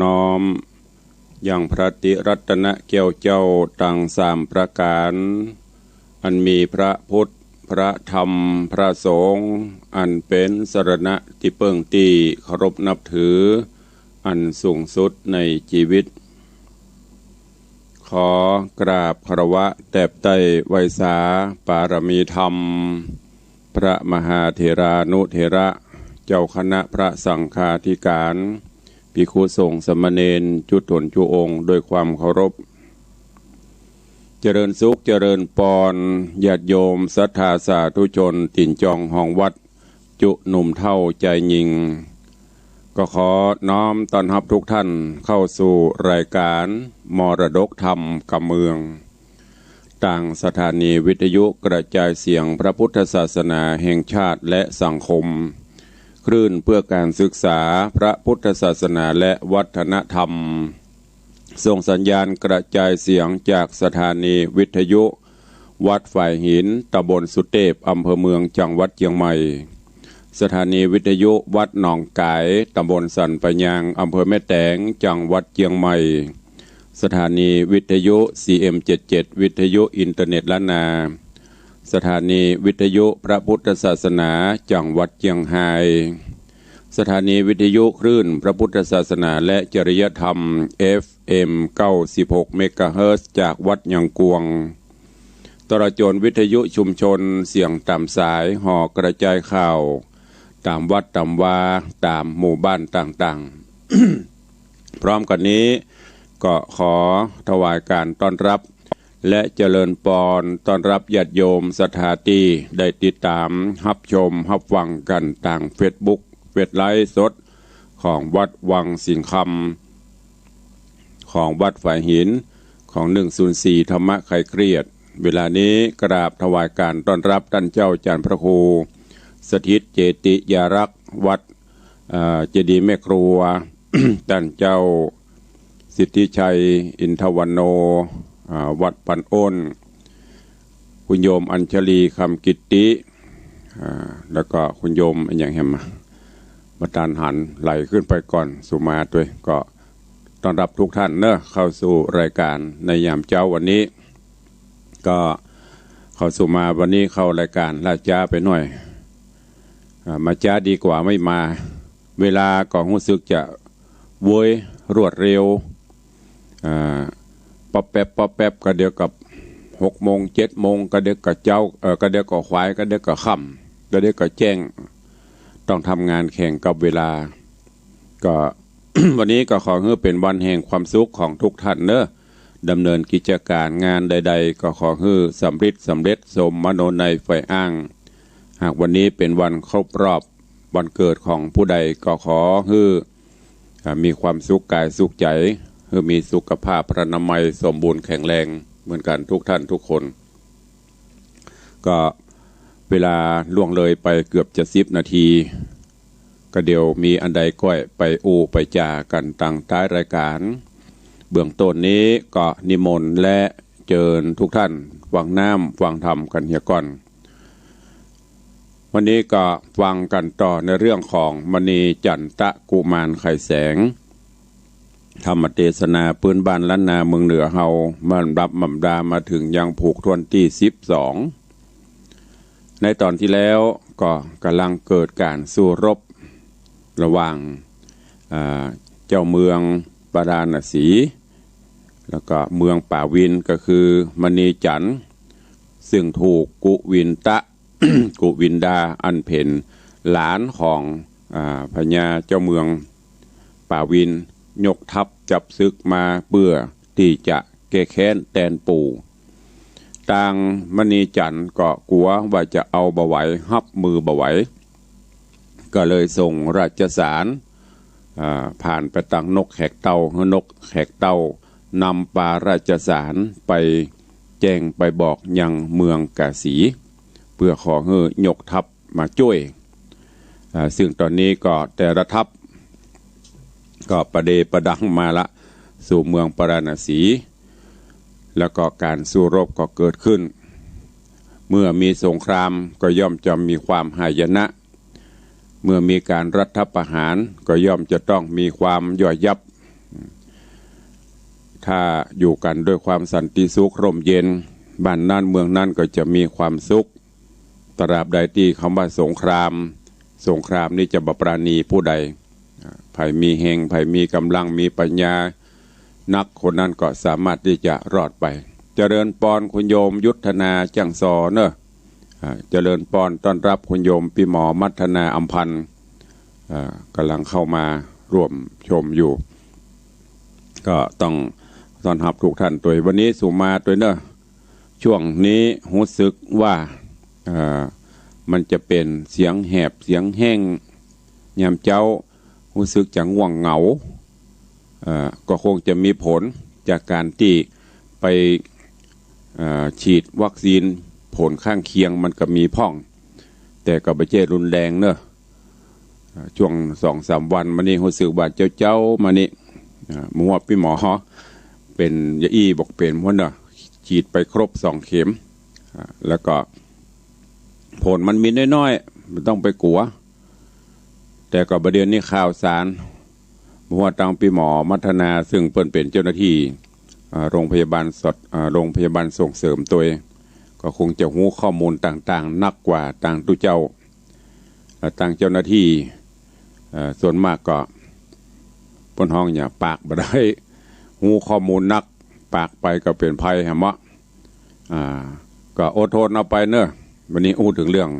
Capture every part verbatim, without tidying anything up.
น้อมยังพระติรัตนแก้วเจ้าตังสามประก๋าน อันมีพระพุทธ พระธรรม พระสงฆ์ อันเป๋นสรณะตี้เปิ้งตี้เคารพนับถือ อันสูงสุดในจีวิต ขอกราบคารวะแตบใต้ไหว้สาปารมีธรรม พระมหาเถรานุเถระ เจ้าคณะพระสังฆาธิการ ภิกขุสงฆ์สามเณรจุ๊ต๋นจุ๊องค์ด้วยความเคารพ เจริญสุขเจริญปอน ญาติโยมศรัทธาสาธุชนตี๋นจองฮองวัด จุ๊หนุ่มเฒ่าจายญิง ก็ขอน้อมต้อนฮับทุกท่านเข้าสู่รายการมรดกธรรมกำเมือง ตางสถานีวิทยุกระจายเสียงพระพุทธศาสนาแห่งชาติและสังคม คลื่นเพื่อการศึกษาพระพุทธศาสนาและวัฒนธรรม ส่งสัญญาณกระจายเสียงจากสถานีวิทยุวัดฝายหิน ตำบลสุเตพ อำเภอเมือง จังหวัดเจียงใหม่ สถานีวิทยุวัดหนองก๋าย ตำบลสันป่ายาง อำเภอแม่แตง จังหวัดเจียงใหม่ สถานีวิทยุ ซีเอ็มเจ็ดเจ็ด วิทยุอินเทอร์เน็ตล้านนา สถานีวิทยุพระพุทธศาสนา จังหวัดเจียงฮาย สถานีวิทยุคลื่นพระพุทธศาสนาและจริยธรรม เอฟเอ็ม เก้าสิบหก เมกะเฮิรตซ์ จากวัดยังกวง ตลอดจ๋นวิทยุชุมชนเสียงต๋ามสาย หอกระจายข่าว ต๋ามวัดต๋ามวา ต๋ามหมู่บ้านต่างๆ พร้อมกั๋นนี้ก็ขอถวายการต้อนรับ และเจริญปอนต้อนฮับญาติโยมศรัทธาตี้ได้ติดต๋ามฮับชมฮับฟังกั๋นตางเฟซบุ๊ก เฟซไลฟ์สดของวัดวังสิงห์คำ ของวัดฝายหิน ของหนึ่งศูนย์สี่ธรรมะคลายเครียด เวลานี้กราบถวายการต้อนฮับต้านเจ้าจ๋ารย์พระครู สถิตเจติยารักษ์ วัด เอ่อ เจดีย์แม่ครัว ต้านเจ้าสิทธิชัย อินทวันโน อ่า วัดปันอ้น คุณโยมอัญชลี คำกิตติ อ่า แล้วก็คุณโยมอะหยังแหม บ่ตันหัน ไหลขึ้นไปก่อน สุมาตวย ก็ต้อนฮับทุกท่านเนอะ เข้าสู่รายการในยามเจ๊าวันนี้ ก็เข้าสู่มาวันนี้เข้ารายการล่าจ๊าไปหน่อย อ่า มาจ๊าดีกว่าไม่มา เวลาก็ฮู้สึกจะเว้ยรวดเร็ว อ่า ป๊อบแป๊บป๊อบแป๊บ ก็เดี๋ยวก็หกโมงเจ็ดโมง ก็เดี๋ยวก็เจ๊า เอ่อ ก็เดี๋ยวก็ขวาย ก็เดี๋ยวก็ค่ำ ก็เดี๋ยวก็แจ้ง ต้องทำงานแข่งกับเวลา ก็ วันนี้ก็ขอหื้อเป๋นวันแห่งความสุขของทุกท่านเนอะ ดำเนินกิจก๋านงานใดๆ ก็ขอหื้อสำริดสำเร็จสมมโนในใฝ่อ้าง หากวันนี้เป๋นวันครบรอบวันเกิดของผู้ใดก็ขอหื้อ อ่า มีความสุขกายสุขใจ๋ หื้อมีสุขภาพพรรณนามัยสมบูรณ์แข็งแรงเหมือนกั๋นทุกท่านทุกคน ก็เวลาล่วงเลยไปเกือบจะสิบนาที ก็เดี๋ยวมีอันใดก้อยไปอู้ไปจ๋ากั๋นตางต๊ายรายก๋าน เบื้องต้นนี้ก็นิมนต์และเจิญทุกท่านฟังน้ำฟังธรรมกั๋นเหียก่อน วันนี้ก็ฟังกั๋นต่อในเรื่องของมณีจันตะกุมารไขแสง ธรรมเตสนาปื๊นบ้านล้านนาเมืองเหนือเฮา มาลำดับลำดามาเถิงยังผูกถ้วนตี้สิบสอง ในต๋อนตี้แล้วก็ก่ำลังเกิดก๋านสู้รบระหว่าง อ่า เจ้าเมืองปาราณสี แล้วก็เมืองป่าวิน ก็คือมณีจันทร์ ซึ่งถูกกุวินตะ กุวินดา อันเป๋นหลานของ อ่า พญาเจ้าเมืองป่าวิน ยกทัพจับศึกมาเปื้อตี้จะแก้แค้นแตนปู่ ตางมณีจันทร์ก็กั๋วว่าจะเอาบ่ไหว ฮับมือบ่ไหว ก็เลยส่งราชสาร อ่า ผ่านไปตางนกแขกเต้า หื้อนกแขกเต้านำปาราชสารไปแจ้งไปบอกยังเมืองกาสี เปื้อขอหื้อยกทัพมาจ้วย อ่า ซึ่งต๋อนนี้ก็แต่ละทัพก็ประเดประดังมาละ สู่เมืองปาราณสี แล้วก็ก๋านสู้รบก็เกิดขึ้น เมื่อมีสงครามก็ย่อมจะมีความหายนะ เมื่อมีก๋านรัฐประหารก็ย่อมจะต้องมีความย่อยยับ ถ้าอยู่กั๋นด้วยความสันติสุขร่มเย็น บ้านนั้นเมืองนั้นก็จะมีความสุข ตราบใดตี้กำว่าสงคราม สงครามนี้จะบ่ปราณีผู้ใด อ่า ใผมีเฮง ใผมีก๋ำลัง มีปัญญานัก คนนั้นก็สามารถตี้จะรอดไป เจริญปอนคุณโยมยุทธนาจั่งซอเนอะ อ่า เจริญปอนต้อนฮับคุณโยมปี้หมอมัทนาอำพันธ์ อ่า ก่ำลังเข้ามาร่วมชมอยู่ ก็ต้องต้อนฮับกู้ต้านตวย วันนี้สุมาตวยเนอะ ช่วงนี้ฮู้สึกว่า อ่า มันจะเป๋นเสียงแหบเสียงแห้ง ยามเจ๊าฮู้สึกจะง่วงเหงา อ่า ก็คงจะมีผลจากก๋านตี้ไป อ่า ฉีดวัคซีน ผลข้างเคียงมันก็มีพ่อง แต่ก็บ่ใจ้รุนแรงเนอะ อ่า ช่วงสองสามวันมานี้ฮู้สึกว่าเจ๊าๆ มานี้ อ่า บ่ฮู้ว่าปี้หมอเป๋นจะอี้บ่เป๋น บ่ฮู้เนอะ ฉีดไปครบสองเข็ม อ่า แล้วก็ผลมันมีน้อยๆ บ่ต้องไปกั๋ว แต่ก็บ่าเดี่ยวนี้ข่าวสาร บ่ฮู้ว่าตางปี้หมอมัทนา ซึ่งเปิ้นเป๋นเจ้าหน้าตี้ อ่า โรงพยาบาลสอด อ่า โรงพยาบาลส่งเสริมตวย ก็คงจะฮู้ข้อมูลต่างๆ นักกว่าตางตุ๊เจ้า อ่า ตางเจ้าหน้าตี้ อ่า ส่วนมากก็เปิ้นฮ้องหยัง ปากบ่ได้ ฮู้ข้อมูลนัก ปากไปก็เป๋นภัยหาเมาะ อ่า ก็อดทนเอาไปเนอะ วันนี้อู้เถิงเรื่อง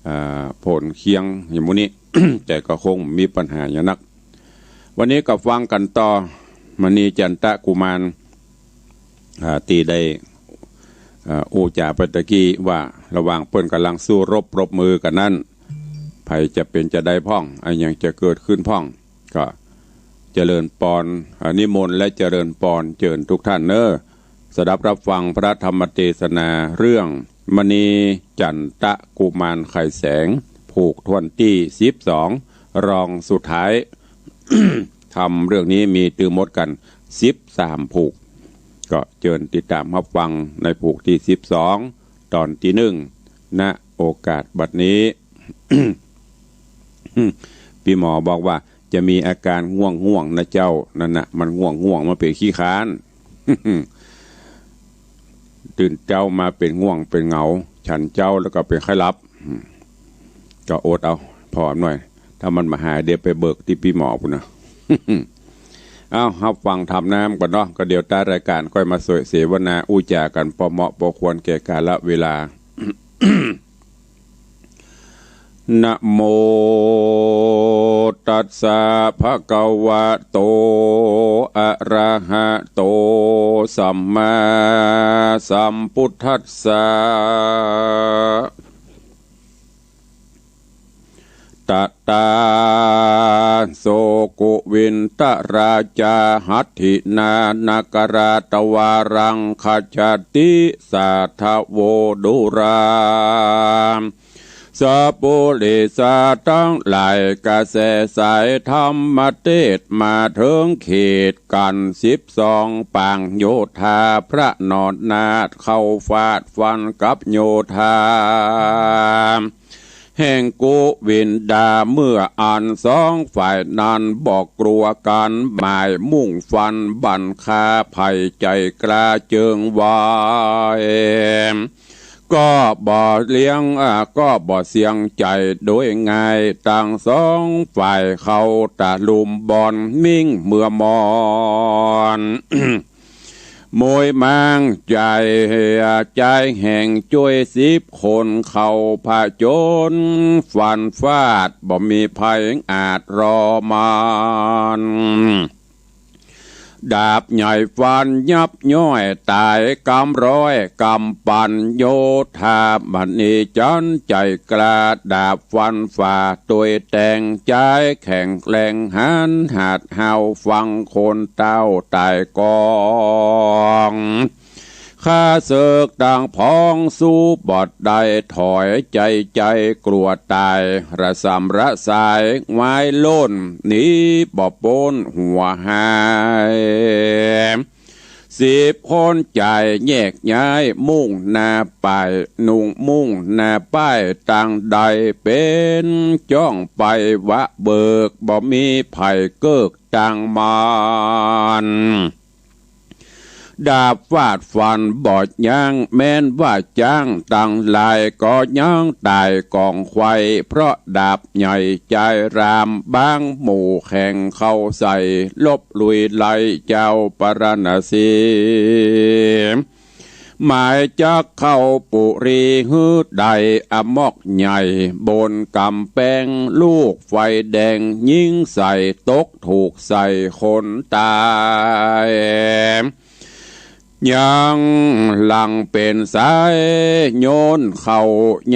อ่า ผลเคียงอย่างหมู่นี้ แต่ก็คงมีปัญหาอย่างนัก วันนี้ก็ฟังกั๋นต่อ มณีจันตะกุมาร อ่า ตี้ได้ อ่า อู้จ๋าไปตะกี้ว่า ระหว่างเปิ้นก่ำลังสู้รบปรบมือกั๋นนั้น ใผจะเป๋นจาใดพ่อง อะหยังจะเกิดขึ้นพ่อง ก็เจริญปอน อ่า นิมนต์และเจริญปอนเจิญกู้ต้านเนอะ สดับฮับฟังพระธรรมเตสนาเรื่องมณีจันตะกุมารไขแสง ผูกถ้วนตี้สิบสอง รองสุดท้าย ธรรมเรื่องนี้มีตึงหมดกั๋นสิบสามผูก ก็เจิญติดต๋ามฮับฟังในผูกตี้สิบสอง ต๋อนตี้หนึ่ง ณ โอกาสบัดนี้ ปี้หมอบอกว่าจะมีอาการง่วงๆ นะเจ้า นั่นน่ะ มันง่วงๆ มันเป๋นขี้คร้าน ตื่นเจ๊ามาเป๋นง่วงเป๋นเหงา ฉันเจ๊าแล้วก็เป๋นไข้หลับ อืม ก็อดเอา ผ่อหน่อย ถ้ามันบ่หายเดี๋ยวไปเบิกตี้ปี้หมอปู้นนะ เอ้า ฮับฟังธรรมน้ำก่อนเนาะ ก็เดี๋ยวท้ายรายก๋านค่อยมาเสวนาอู้จ๋ากั๋น ปอเหมาะปอควรแก่กาละเวลา นะโมตัสสะ ภะคะวะโต อะระหะโต สัมมาสัมพุทธัสสะ ตะตาโส กุวินทะราชา หัตถินา นาคราชวารัง คัจฉติ สาทะโว ดุรา สะปุริสะตังหลาย กระแสสายธรรมเตสน์มาเถิงเขตกั๋นสิบสองปางโยธา พระนอนนาถเข้าฟาดฟันกับโยธาแห่งกุวินดา เมื่ออันสองฝ่ายนั้นบ่กลัวกั๋น หมายมุ่งฟันบั่นฆ่า ใผใจ๋กล้าเจิงไหว ก็บ่เลี้ยง อ่า ก็บ่เสียงใจ๋โดยง่าย ตังสองฝ่ายเข้าตะลุมบ่อน มิ่งเมื่อมอน มวยมางใจ๋ ใจ๋แห่งจ้วยสิบคน เข้าผจญฟันฟาด บ่มีภัยอาจรอมาน ดาบใหญ่ฟันยับย่อย ต๋ายกำร้อยกำปัน โยธามณีจันทร์ใจ๋กล้า ดาบฟันฝ่าตวยแตง ใจ๋แข็งแรงหันหัดห้าว ฟังคนเต้าต๋ายกอง ข้าเสิกตังผองสู้บ่ได้ ถอยใจ๋ใจ๋กลัวต๋าย ระสำระสายไว้ล่น หนีบ่ป๊นหัวหาย สิบคนใจ๋แยกย้าย มุ่งหน้าไป นุ่งมุ่งหน้าไปตังใด เป๋นจ้องไปวะเบิก บ่มีใผเกิกตังมัน ดาบฟาดฟันบ่ยั้ง แม้นว่าจ๊างตังหลายก็ยังต๋ายก่องไขว่ เพราะดาบใหญ่จายราม บางหมู่แข่งเข้าใส่ ลบลุยไล่เจ้าปาราณสี หมายจักเข้าปุรีหื้อได้ อมอกใหญ่บนก๋ำแปง ลูกไฟแดงยิงใส่ ตกถูกใส่คนต๋าย ยังหลังเป๋นสายโยนเข้า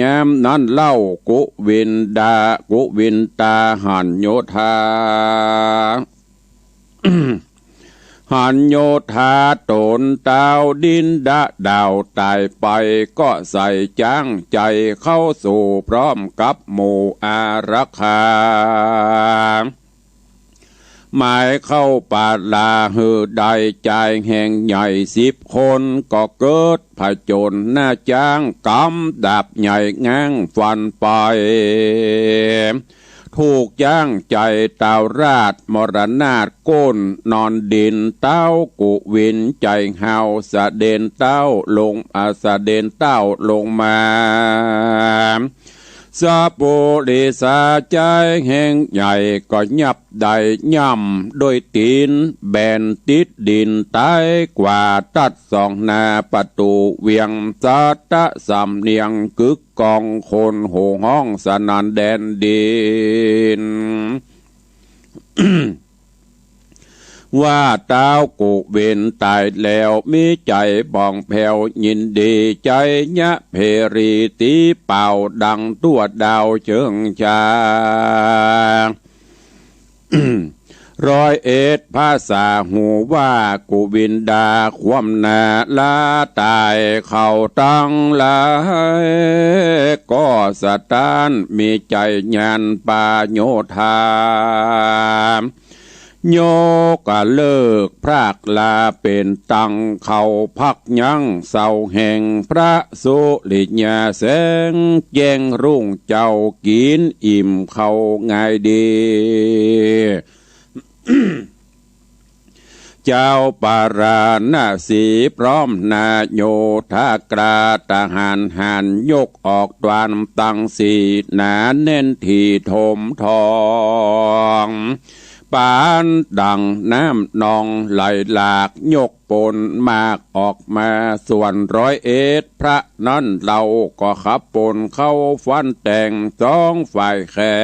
ยามนั้นเล่า กุวินดา กุวินตาหันโยธา หันโยธาต๋นต้าวดินดะดาวต๋ายไป ก็ใส่จ๊างใจ๋เข้าสู่พร้อมกับหมู่อารักขา หมายเข้าปาราหื้อได้จายแห่งใหญ่สิบคน ก็เกิดผจญหน้าจ๊าง ก๋ำดาบใหญ่ง้างฟันไป ถูกจ๊างใจ๋ตาวราชมรณาถก้นนอนดิน ต้าวกุวินใจ๋ฮาวสะเด็นเต้าลง อา สะเด็นเต้าลงมา สะปุริสาจายแห่งใหญ่ก็ยับได้ย่ำด้วยตี๋น แบนติดดินต๋ายกว่า ตัดสองหน้าประตู๋เวียง สะตะสำเนียงกึกก้อง คนโห่ฮ้องสนั่นแดนดิน ว่าต้าวกุวินต๋ายแล้ว มีใจ๋บ่องแผ้วยินดี ใจ๋ยะเพรีตีเป่าดังตั้วดาวเจิงจ๋า ร้อยเอ็ดภาษาฮู้ว่า กุวินดาคว่ำหน้าลาต๋าย เขาตังหลายก็สะต้าน มีใจ๋ยานปาโยธา ยกเลิกพรากลาเป๋นตัง เข้าพักยั้งเศร้าแห่ง พระสุริยาแสงแจ้งรุ่ง เจ้ากิ๋นอิ่มเข้าง่ายดี เจ้าปาราณสีพร้อมหน้าโยธากรา ทหารหาญยกออกตวนตังสี่ หนาแน่นถี่ถมทอง ปานดังน้ำนองไหลหลาก ยกปนมากออกมา ส่วนร้อยเอ็ดพระนั้นเล่า ก็ขับปนเข้าฟันแต่งสองฝ่ายแข่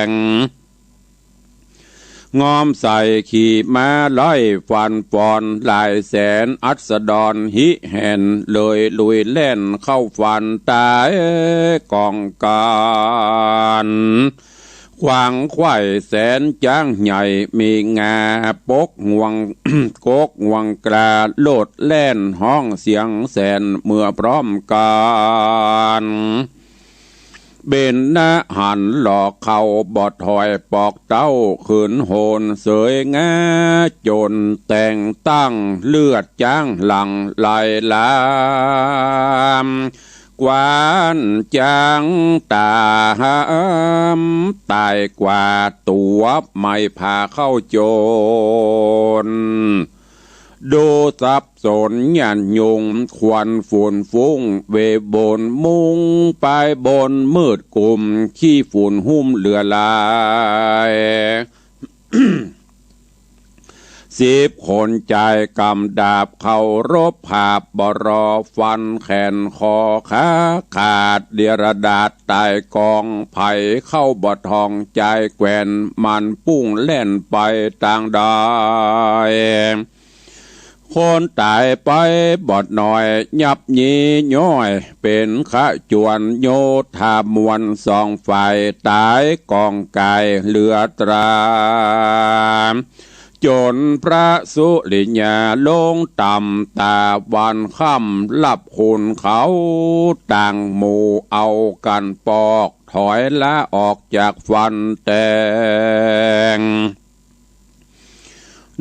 ง งอมใส่ขี่ม้าไล่ฟันป่อน หลายแสนอัสดรหิแหน เลยลุยแล่นเข้าฟันต๋ายก่องก๋าน ขวางไขว่แสนจ๊างใหญ่มีงา ปกงวง กกงวงกล้าโลดแล่นฮ้องเสียงแสนเมื่อพร้อมกั๋น เบญจหันหลอกเข้าบ่ถอย ปอกเต๊าขึ้นโหนเสยงา จ๋นแต่งตั้งเลือดจ๊างหลั่งไหลหลาม กวานจ๊างต๋ามต๋ายกว่าตั๋ว ไม่ผ่าเข้าโจ๋น ดูสับสนหยันยุง ควันฝุ่นฟุ้งเวบน มุ่งไปบนมืดกุม ขี้ฝุ่นหุ้มเหลือหลาย สิบคนจายกำดาบเข้ารบผาบ บ่รอฟันแขนคอขาขาด เดียรดาษต๋ายก่อง ใผเข้าบ่ท่องจายแกว่น มันปุ้งแล่นไปตางใด คนต๋ายไปบ่น้อย ยับยี้ย้อยเป๋นขจวน โยธามวลสองฝ่าย ต๋ายก่องก๋ายเหลือตรา จ๋นพระสุริยาลงต่ำ ต๋าวันค่ำลับคุณเขา ต่างหมู่เอากั๋นปอก ถอยละออกจากฟันแต่ง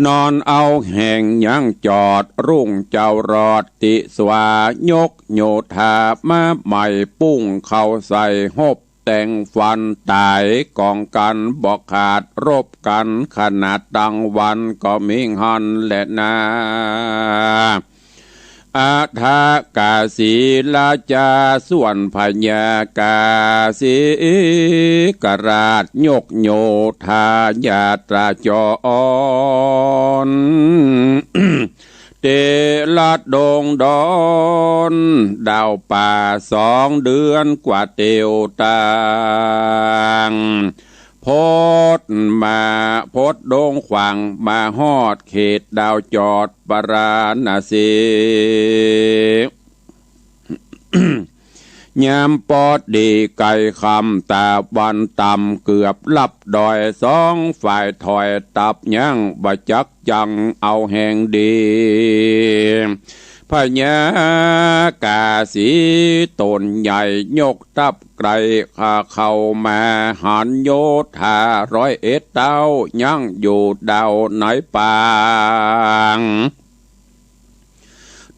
นอนเอาแห่งยังจอด รุ่งเจ้ารอดติสวา ยกโยธามาใหม่ ปุ้งเข้าใส่ฮบ แต่งฟันต๋ายก๋องกั๋นบ่ขาด รบกั๋นขนาดตังวันก็มีหั้นแลนา อทกาสีราจาส่วนพญากาสีกราชยกโยธายาตราจร เตละดงดอนดาวป่าสองเดือนกว่าเตียวตาง พดมาพดดงขวางมาฮอดเขตดาวจอดปาราณสี ยามปอดีใก้ค่ำตะวันต่ำเกือบลับดอย สองฝ่ายถอยตับยังบ่จักจังเอาแฮงดี พญากาสีต๋นใหญ่ยกทัพไกลข้าเข้ามา หันโยธาร้อยเอ็ดเต้ายังอยู่ดาวในปาง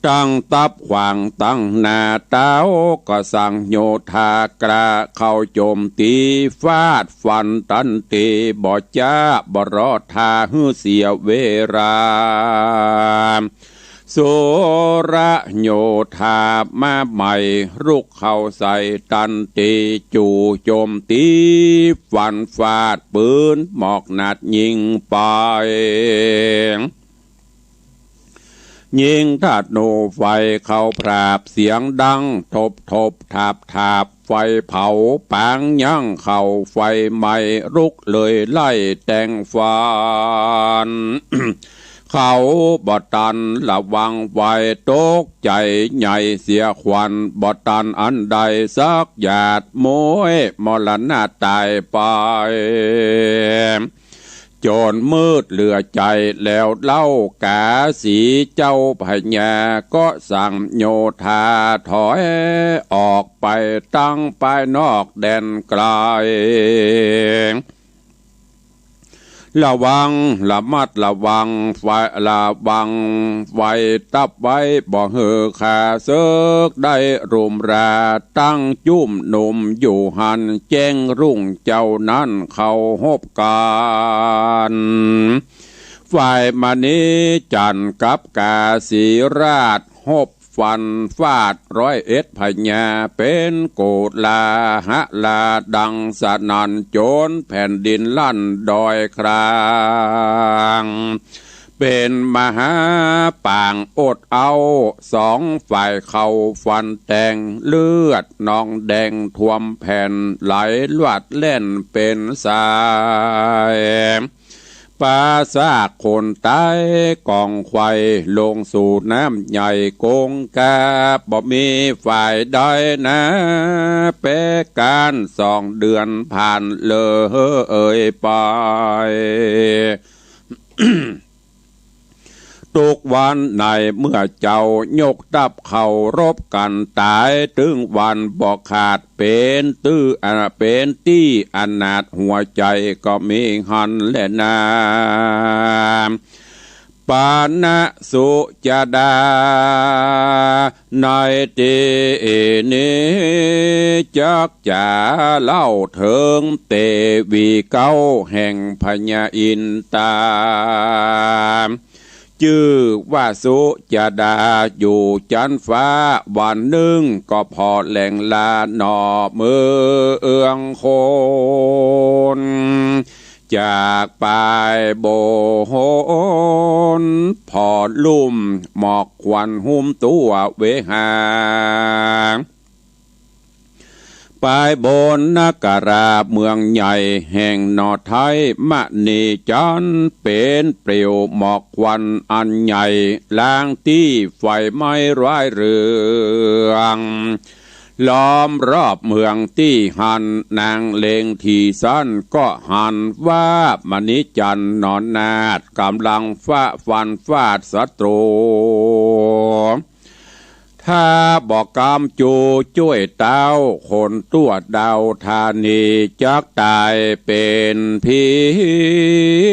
ตั้งทัพขวางตังหน้าเต้า ก็สั่งโยธากล้าเข้าโจมตี๋ ฟาดฟันตันตีบ่จ๊าบ่รอท่าหื้อเสียเวลา สุรโยธามาใหม่ รุกเข้าใส่ตันตี จู่โจมตี๋ฟันฟาดปืนหมอกหนาดยิงไป ยิงธนูไฟเข้าผาบเสียงดัง ทบทบทาบทาบไฟเผาปางยังเข้าไฟไหม้ รุกเลยไล่แต่งฟัน เขาบ่ตันระวังไว้ ตกใจ๋ใหญ่เสียขวัญ บ่ตันอันใดสักหยาด มวยมรณะต๋ายไป จ๋นมืดเหลือใจ๋แล้วเล่า กาสีเจ้าพญาก็สั่งโยธาถอยออกไปตังปายนอกแดนไกล ระวังระมัดระวังไฟ ระวังไว้ตับไว้ บ่หื้อข้าเสิกได้รุมรา ตั้งจุ้มหนุ่มอยู่หั้น แจ้งรุ่งเจ้านั้นเข้าฮบกั๋น ฝ่ายมณีจันทร์กับกาสีราชฮบฟันฟาดร้อยเอ็ดพญา เป๋นโกลาหะลาดังสนั่น จ๋นแผ่นดินลั่นดอยคลาง เป๋นมหาปางอดเอา สองฝ่ายเข้าฟันแต่ง เลือดนองแดงท่วมแผ่น ไหลลวดแล่นเป๋นสาย ปราศจากคนต๋ายก๋องไขว่ ลงสู่น้ำใหญ่กงกา บ่มีฝ่ายใดนา แป๊ก๋านสองเดือนผ่านเลยไป ตุ๊กวันในเมื่อเจ้ายกทัพเข้ารบกั๋นต๋าย ตึงวันบ่ขาด เป๋นตี้อนา เป๋นตี้อนาถหัวใจ๋ก็มีหั้นแลนา ปาณะสุจดา ในตี้นี้จักจะเล่าเถิงเตวีเก๊าแห่งพญาอินตา จื้อว่าสุจดาอยู่จั๊นฟ้า วันนึ่งก็ผ่อแล่งลาหน่อเมืองคน จากปายบนผ่อลุ่มหมอกควันหุ้มตั๋วเวหา ปายบนนคราเมืองใหญ่แห่งหน่อไท้ มณีจันทร์เป๋นเปลวหมอกควันอันใหญ่ ลางตี้ไฟไหม้ร้ายเรือง ล้อมรอบเมืองตี้หั้น นางเล็งถี่สั้นก็หันว่ามณีจันทร์หน่อนาถ ก๋ำลังฟาดฟันฟาดศัตรู ถ้าบ่กำจูจ้วยเต้า คนตั๋วดาวธานีจักต๋ายเป๋นพิ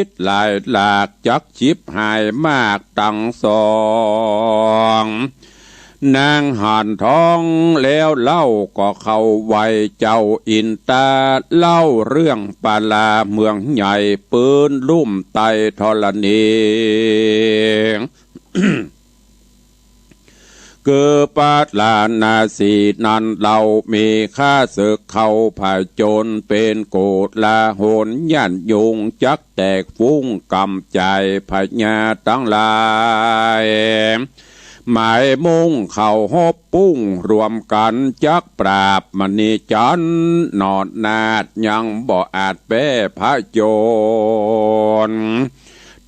ษหลายหลาก จักฉิบหายมากตังสอง นางหั้นท้องแล้วเล่าก็เข้าไหว้เจ้าอินตา เล่าเรื่องปาลาเมืองใหญ่ ปื้นลุ่มไต้ธรณี คือปาราณสีนั้นเล่ามีข้าศึกเข้าผจญ เป๋นโกลาหลยันยุงจักแตกฟุ้ง กำจายพญาตังหลาย หมายมุ่งเข้าฮบปุ้งรวมกั๋น จักปราบมณีจันทร์หนอนาถ ยังบ่อาจแป๊ผจญ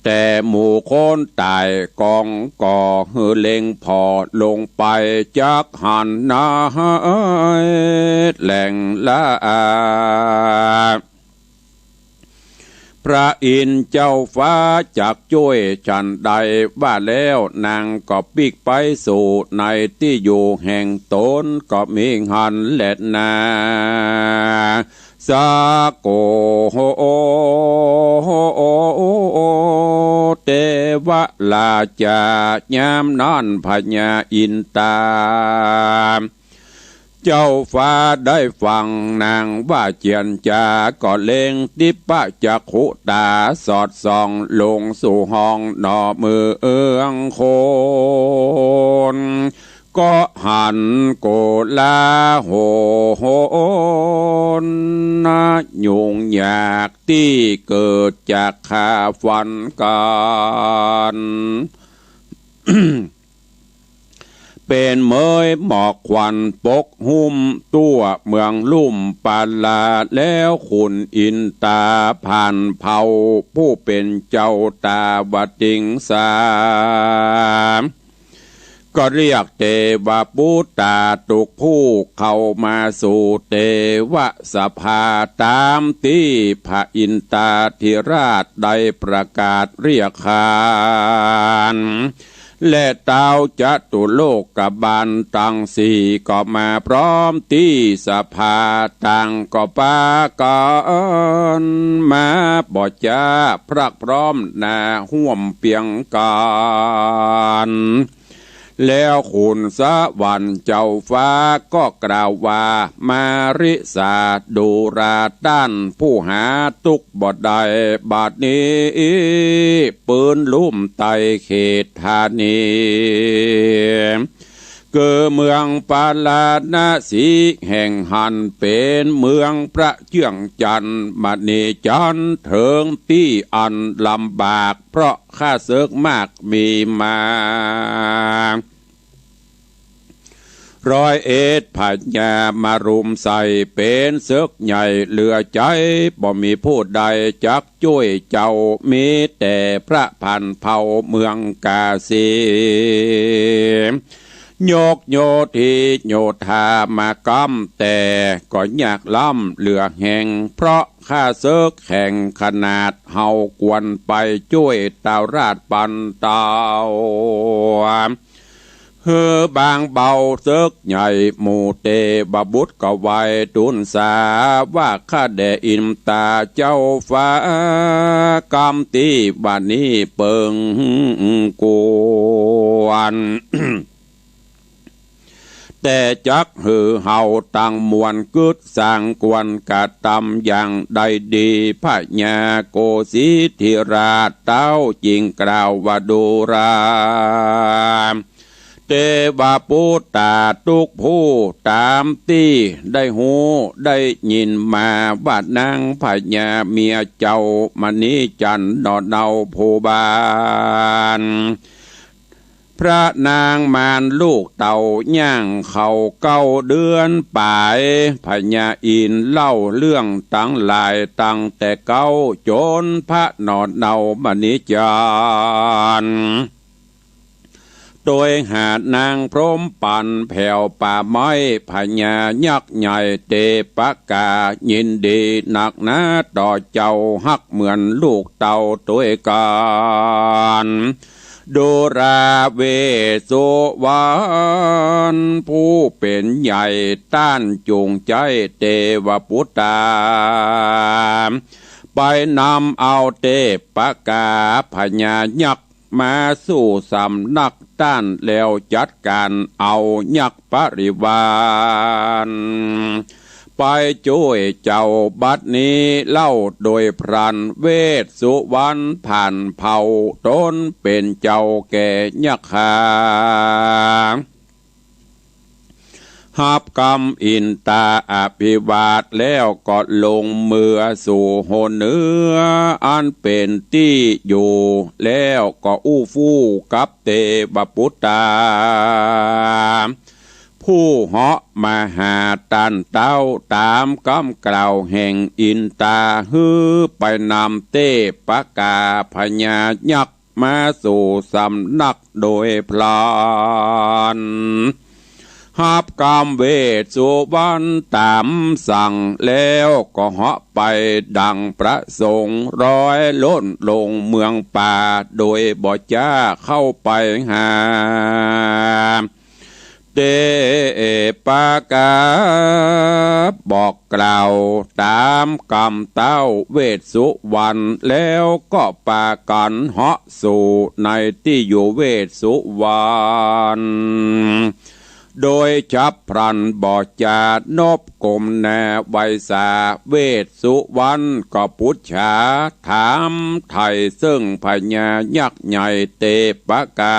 แต่หมู่คนต๋ายกองก่อ หื้อเล็งผ่อลงไป จักหันนาแหล่งละอา พระอินทร์เจ้าฟ้าจักจ้วยฉันใด ว่าแล้วนางก็ปิ๊กไปสู่ในตี้อยู่แห่งต๋น ก็มีหั้นแลนา สาโก เตวราชา ยามนั้นพญาอินตา เจ้าฟ้าได้ฟังนางว่าเจียรจา ก็เล็งทิพจักขุต๋า สอดส่องลงสู่ห้องหนอเมืองคน ก็หันโกลาหลนายุงยาก ตี้เกิดจากข้าฟันกั๋น เป๋นเมยหมอกควันปกหุ้ม ตั้วเมืองลุ่มปาลา แล้วขุนอินตาผ่านเผ่า ผู้เป๋นเจ้าตาวติงสา ก็เรียกเตวปุตตาทุกผู้เข้ามาสู่เตวสภา ต๋ามตี้พระอินตาธิราชได้ประกาศเรียกขาน และเต๊าจตุโลกบาลตังสี่ก็มาพร้อมตี้สภา ต่างก็ปากั๋นมาบ่จ๊า พรักพร้อมหน้าฮ่วมเปียงกั๋น แล้วขุนสวรรค์เจ้าฟ้าก็กล่าวว่า มาริสาดูราต้าน ผู้หาตุ๊กข์บ่ได้ บัดนี้ปื้นลุ่มไต้เขตธานี คือเมืองปาราณสีแห่งหั้น เป๋นเมืองประเจื้องจันทร์ มณีจันทร์ เถิงตี้อันลำบาก เพราะข้าศึกมากมีมา ร้อยเอ็ดพญามารุมใส่ เป๋นศึกใหญ่เหลือใจ๋ บ่มีผู้ใดจักจ้วยเจ้า มีแต่พระพันเผ่าเมืองกาสี ยกโยธีโยธามากำ แต่ก็ยากล้ำเหลือแห่ง เพราะข้าศึกแข่งขนาด เฮากวนไปจ้วยเต้าราชปันเต้า หื้อบางเบาศึกใหญ่ หมู่เตวบุตรก็ไหว้ตูนสา ว่าข้าแด่อินตาเจ้าฟ้า กำตี้บัดนี้เปิงกวน แต่จักหื้อเฮาตังมวลกึ๊ดสร้างกวนกระตำอย่างใดดี พญาโกสิทธิราชเต้าจึงกล่าวว่า ดูราเตวปุตตาทุกผู้ ต๋ามตี้ได้ฮู้ได้ยินมา ว่านางพญาเมียเจ้ามณีจันทร์หนอเนาผู้บาน พระนางมารลูกเต้าย่างเข้าเก้าเดือนป๋าย พญาอินทร์เล่าเรื่องตังหลายตั้งแต่เก๊า จ๋นพระหนอเนา มณีจันทร์ โตยหานางพรหมปันแผ่วป่าไม้ พญายักษ์ใหญ่เตปะกา ยินดีนักหนาต่อเจ้า ฮักเหมือนลูกเต้าโตยกั๋น ดูราเวสสุวรรณ ผู้เป๋นใหญ่ต้านจูงใจ๊เตวปุตตา ไปนำเอาเตปะกาพญายักษ์ มาสู่สำนักต้านแล้วจัดก๋านเอายักษ์ปริวาร ไปจ้วยเจ้าบัดนี้เล่า โดยพลันเวสสุวรรณผ่านเผ่า ต๋นเป๋นเจ้าแก่ยักขา ฮับกำอินตาอภิวาทแล้วก็ลงเมือสู่โหนเหนืออันเป๋นตี้อยู่ แล้วก็อู้ฟู่กับเตวปุตตา ผู้เหาะมาหาต้านเต้าต๋ามกำกล่าวแห่งอินตา หื้อไปนำเตปกาพญายักษ์มาสู่สำนักโดยพลัน ฮับกำเวสสุวรรณต๋ามสั่งแล้วก็เหาะไปดังประสงค์ ร้อยล่นลงเมืองป่าโดยบ่จ้าเข้าไปหา เตปกาบอกกล่าวต๋ามกำเต้าเวสสุวรรณ แล้วก็ปากั๋นเหาะสู่ในตี้อยู่เวสสุวรรณ โดยฉับพลันบ่จ้านบก้มหน้าไหว้สา เวสสุวรรณก็ปุจฉาถามไถ่เซิ่งพญายักษ์ใหญ่เตปกา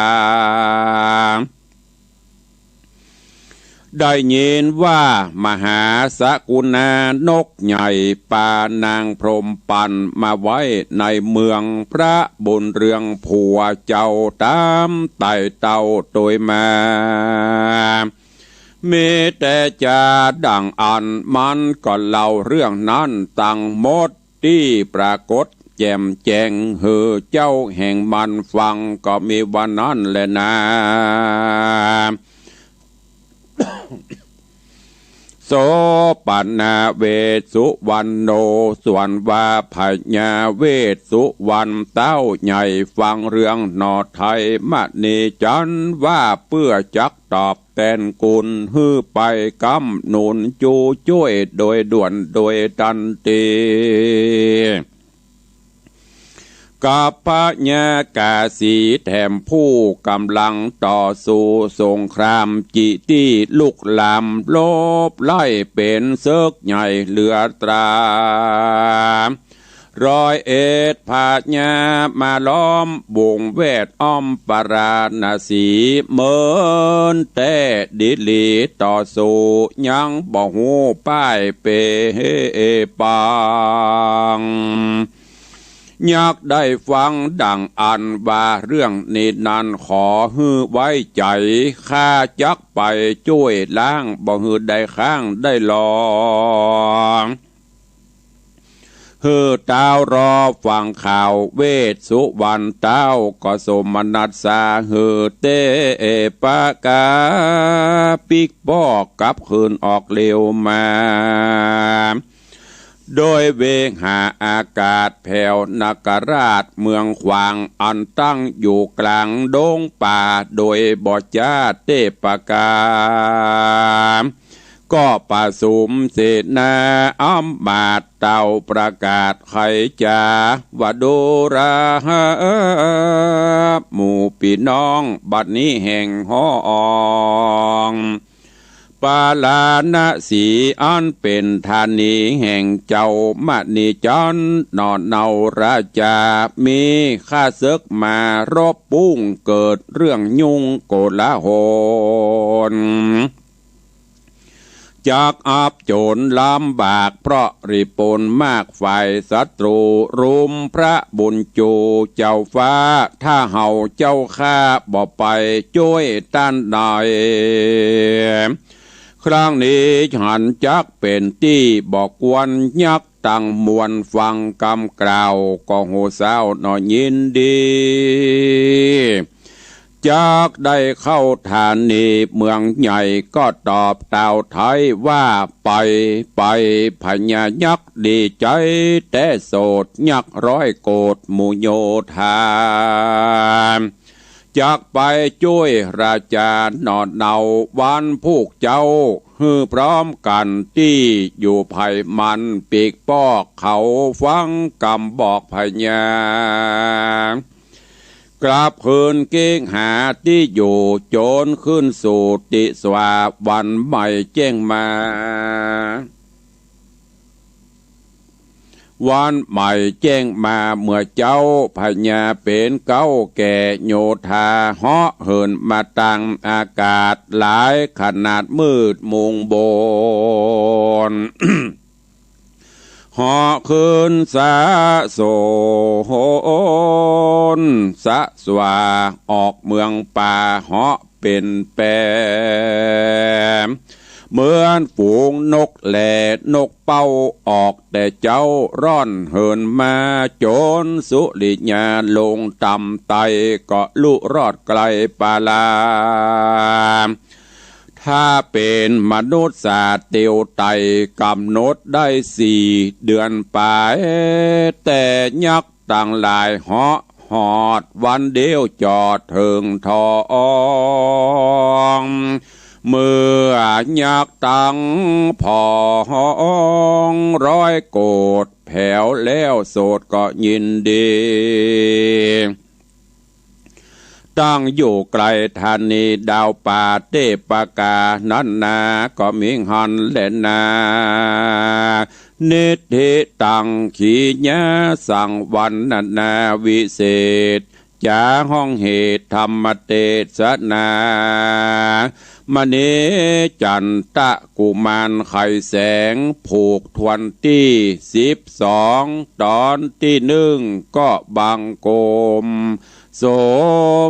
ได้ยินว่ามหาสกุณานกใหญ่ปานางพรหมปันมาไว้ในเมือง พระบุญเรืองผัวเจ้าต๋ามไต่เต้าโตยมา มีแต่จาดั่งอั้น มันก็เล่าเรื่องนั้นตังหมด ตี้ปรากฏแจ่มแจ้งหื้อเจ้าแห่งมันฟัง ก็มีว่านั้นแลนา โสปนาเวสสุวรรณโณ ส่วนว่าพญาเวสสุวรรณเต้าใหญ่ฟังเรื่องหน่อไทยมณีจันทร์ ว่าเปื้อจักตอบแตนกุณหื้อไปก๊ำหนุนจูจ้วยโดยด่วนโดยตันตี กับพญากาสีแถมผู้ก๋ำลังต่อสู้สงคราม จิตี้ลุกลามลบไล่เป๋นเสิกใหญ่เหลือตรา ร้อยเอ็ดพญามาล้อมวงแวดอ้อมปาราณสี เหมินแต๊ดีหลีต่อสู้ยังบ่ฮู้ป้ายเป๋ปาง ยักษ์ได้ฟังดั่งอั้นว่าเรื่องนี้นั้นขอหื้อไว้ใจ๋ ข้าจักไปจ้วยล้างบ่หื้อได้ค้างได้ลอง หื้อเต้ารอฟังข่าว เวสสุวรรณเต้าก็สมนัสสาหื้อเตปกาปิกปอกกลับคืนออกเร็วมา โดยเวหาอากาศแผวนาคราชเมืองขวางอันตั้งอยู่กลางดงป่า โดยบ่จ้าเตปกา ก็ประสุมเสนาอำมาตย์เต้าประกาศไขจ๋าว่า ดูราหมู่ปี้น้อง บัดนี้แห่งฮ้อง ปาราณสีอันเป๋นธานีแห่งเจ้ามณีจันทร์ หน่อเนาราจา มีข้าเสิกมารบปุ้ง เกิดเรื่องยุ่งโกลาหล จักอับจนลำบาก เพราะริปนมากฝ่ายศัตรู รุมพระบุญจูเจ้าฟ้า ถ้าเฮาเจ้าข้าบ่ไปจ้วยต้านใด ครั้งนี้หันจักเป๋นตี้บ่ควร ยักษ์ตังมวลฟังกำกล่าว ก็ฮู้เศร้าหน่อยินดี จักได้เข้าธานีเมืองใหญ่ ก็ตอบเต้าไทยว่า ไป ไป พญายักษ์ดีใจ๋แต๊โสด ยักษ์ร้อยโกศหมู่โยธา จักไปจ้วยราจาหน่อเนา วันพวกเจ้า หื้อพร้อมกั๋นตี้อยู่ไผมัน ปีกปอกเขาฟังกำบอกพญา กลับคืนเก๊กหาตี้อยู่ จนขึ้นสู่ติสา วันใหม่แจ้งมา วันใหม่แจ้งมาเมื่อเจ๊า พญาเป๋นเก๊าแก่โยธา เหาะเหินมาตังอากาศ หลายขนาดมืดมุงบน เหาะขึ้นสะโสน สะสวา ออกเมืองป่า เหาะเป๋นแป เหมือนฝูงนกแหล่นกเป้า ออกแต่เจ๊าร่อนเหินมา จนสุริยาลงต่ำ ไต่ก็ลุรอดไกลปาลา ถ้าเป๋นมนุษย์สาเตียวไต่ ก๋ำหนดได้สี่เดือนปลาย แต่ยักษ์ตังหลายเหาะฮอดวันเดียวจอดเถิงทอง เมื่อยักษ์ตังผอง ร้อยโกฏแผวแล้ว โสดก็ยินดี ตั้งอยู่ไกลธานีดาวป่า เตปะกานั้นนา ก็มีหั้นแลนา นิทธิตังขีญา สังวรรณนาวิเศษ จ๋าห้องเหตุธรรมเตสนา มณีจันตะกุมารไขแสง ผูกทวนตี้สิบสอง ต๋อนตี้นึ่ง ก็บังคมส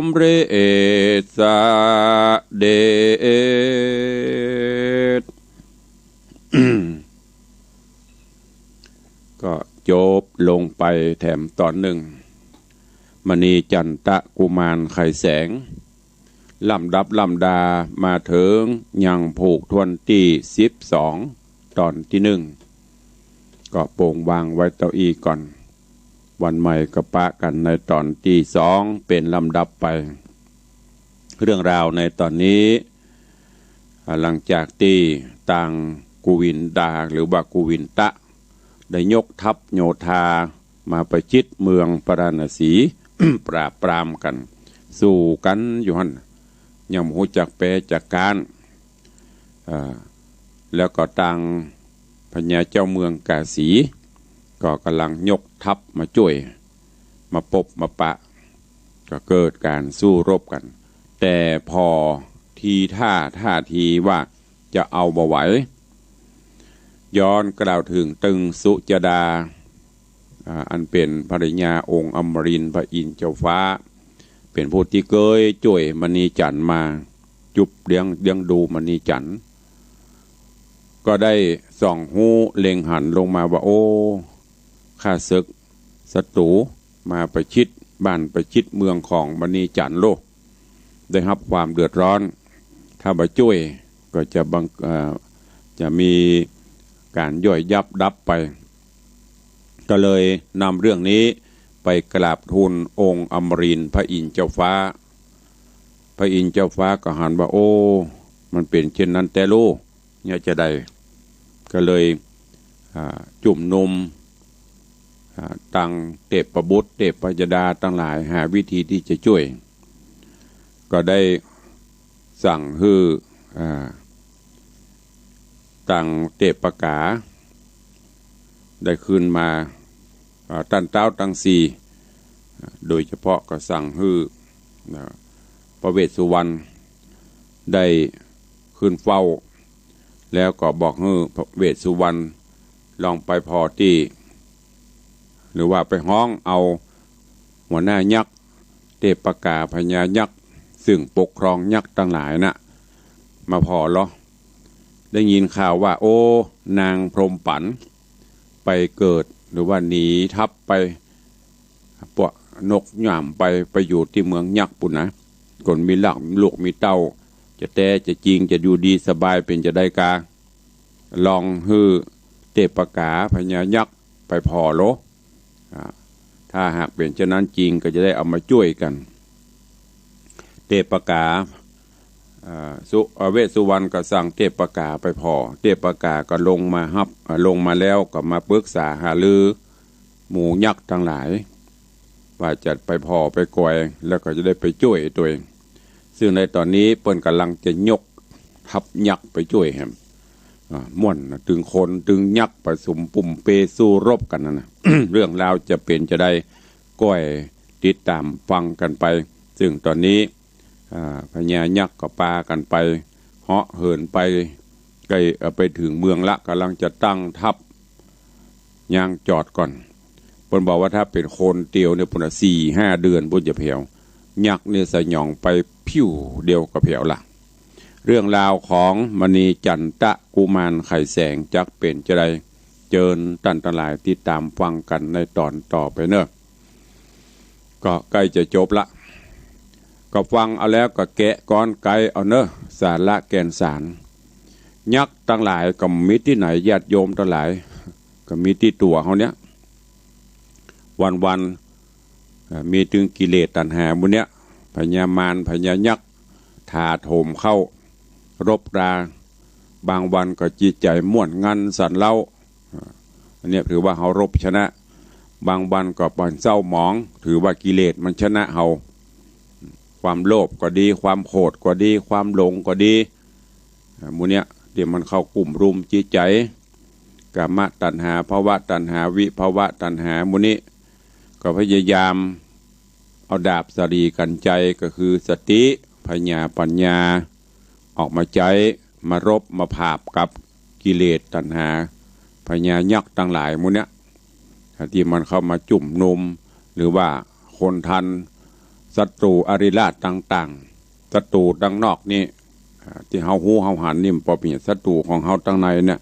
มเร็จเสด็จ ก็จบลงไปแถมต๋อนนึ่ง มณีจันตะกุมารไขแสง ลำดับลำดามาเถิงยังผูกทวนตี้สิบสอง ต๋อนตี้นึ่ง ก็โป่งวางไว้เต้าอี้ก่อน วันใหม่ก็ปะกั๋นในต๋อนตี้สองเป๋นลำดับไป เรื่องราวในต๋อนนี้ อ่า หลังจากตี้ตางกุวินดา หรือว่ากุวินตะ ได้ยกทัพโยธามาประชิดเมืองพาราณสี ปราบปรามกั๋น สู้กั๋นอยู่หั้น ยังบ่ฮู้จักแป๊จักก๊าน อ่า แล้วก็ตางพญาเจ้าเมืองกาสี ก็ก่ำลังยกทัพมาจ้วย มาปบมาปะ ก็เกิดก๋านสู้รบกั๋น แต่ผ่อทีท่า ท่าทีว่าจะเอาบ่ไหว ย้อนกล่าวเถิงตึงสุจดา อ่า อันเป๋นภรรยาองค์อมรินทร์พระอินทร์เจ้าฟ้า เป๋นผู้ตี้เกยจ้วยมณีจันทร์มา จุบเลี้ยง เลี้ยงดูมณีจันทร์ ก็ได้ส่องฮู้เล็งหันลงมาว่า โอ้ ข้าศึกศัตรูมาประชิดบ้านประชิดเมืองของมณีจันทร์โล ได้ฮับความเดือดร้อน ถ้าบ่จ้วยก็จะบัง เอ่อ จะมีก๋านย่อยยับดับไป ก็เลยนำเรื่องนี้ไปกราบทูลองค์อมรินทร์พระอินทร์เจ้าฟ้า พระอินทร์เจ้าฟ้าก็หันว่า โอ้ มันเป๋นเช่นนั้นแต๊โล เนี่ยจะใด ก็เลย อ่า จุมนุม อ่า ตางเตปบุตร เตปยดาตังหลาย หาวิธีตี้จะจ้วย ก็ได้สั่งหื้อ อ่า ตางเตปกา ได้ขึ้นมา อ่า ต้านเต๊าตังสี่ โดยเฉพาะก็สั่งหื้อ อ่า พระเวสสุวรรณได้ขึ้นเฝ้า แล้วก็บอกหื้อพระเวสสุวรรณลองไปผ่อตี้ หรือว่าไปฮ้องเอาหัวหน้ายักษ์ เตปกาพญายักษ์ ซึ่งปกครองยักษ์ตังหลายน่ะ มาผ่อลอ ได้ยินข่าวว่า โอ้ นางพรหมปั๋นไปเกิด หรือว่าหนีทัพไป ปวกนกหย่ามไป ไปอยู่ตี้เมืองยักษ์ปู้นนะ คนมีลัก ลูกมีเต้า จะแต๊จะจริง จะอยู่ดีสบายเป๋นจะใดกา ลองหื้อเตปกาพญายักษ์ไปผ่อลอ อ่า ถ้าหากเป๋นเช่นนั้นจริงก็จะได้เอามาจ้วยกั๋น เตปกา อ่า สุ อ่า เวสสุวรรณก็สั่งเตปกาไปผ่อ เตปกาก็ลงมาฮับ อ่า ลงมาแล้วก็มาปรึกษาหารือหมู่ยักษ์ตังหลาย ว่าจะไปผ่อไปก๋อย แล้วก็จะได้ไปจ้วยตวย ซึ่งในต๋อนนี้เปิ้นก่ำลังจะยกทัพยักษ์ไปจ้วยแหม อ่า ม่วนตึงคนตึงยักษ์ประสุมปุ้มเปสู้รบกั๋นนั่นน่ะ เรื่องราวจะเป๋นจาใด ก้อยติดต๋ามฟังกั๋นไป ซึ่งต๋อนนี้ อ่า พญายักษ์ก็ปากั๋นไป เหาะเหินไป ใก้ เอ่อ ไปเถิงเมืองละ ก่ำลังจะตั้งทัพ ยางจอดก่อน เปิ้นบอกว่าถ้าเป๋นคนเตียวเนี่ย ปุ้นน่ะ สี่ห้าเดือนปุ้นจะแผว ยักษ์เนี่ยสยองไปผิวเดียวก็แผวละ เรื่องราวของมณีจันตะกุมารไข่แสงจักเป๋นจาใด เจิญต้านตังหลายติดต๋ามฟังกั๋นในต๋อนต่อไปเนาะ ก็ใก้จะจบละ ก็ฟังเอาแล้วก็แกะกรอนไกเอาเนาะ สาระแก่นสาร ยักษ์ตังหลายก็มีตี้ไหน ญาติโยมตังหลาย ก็มีตี้ตั๋วเฮาเนี่ย วันๆ เอ่อ มีตึงกิเลสตัณหาหมู่เนี่ย พญามารพญายักษ์ ถาโถมเข้า รบรา บางวันก็จิตใจ๋ม่วนงันสันเล้า อ่า อันเนี้ยถือว่าเฮารบชนะ บางวันก็ปานเศร้าหมอง ถือว่ากิเลสมันชนะเฮา ความโลภก็ดี ความโขดก็ดี ความหลงก็ดี อ่า หมู่เนี้ยตี้มันเข้ากุ้มรุมจิตใจ๋ กามตัณหา ภวตัณหา วิภวตัณหา หมู่นี้ ก็พยายามเอาดาบสะหลีกั๋นใจ๊ ก็คือสติ ผญา ปัญญา ออกมาใจ๊ มารบมาผาบกับกิเลสตัณหา พญายักษ์ตังหลายหมู่เนี้ย ตี้มันเข้ามาจุมนุม หรือว่าคนทัน ศัตรูอริราชต่างๆ ศัตรูตังนอกนี่ อ่า ตี้เฮาฮู้เฮาหันนี่มันบ่เป๋นศัตรูของเฮาตังในเนี่ย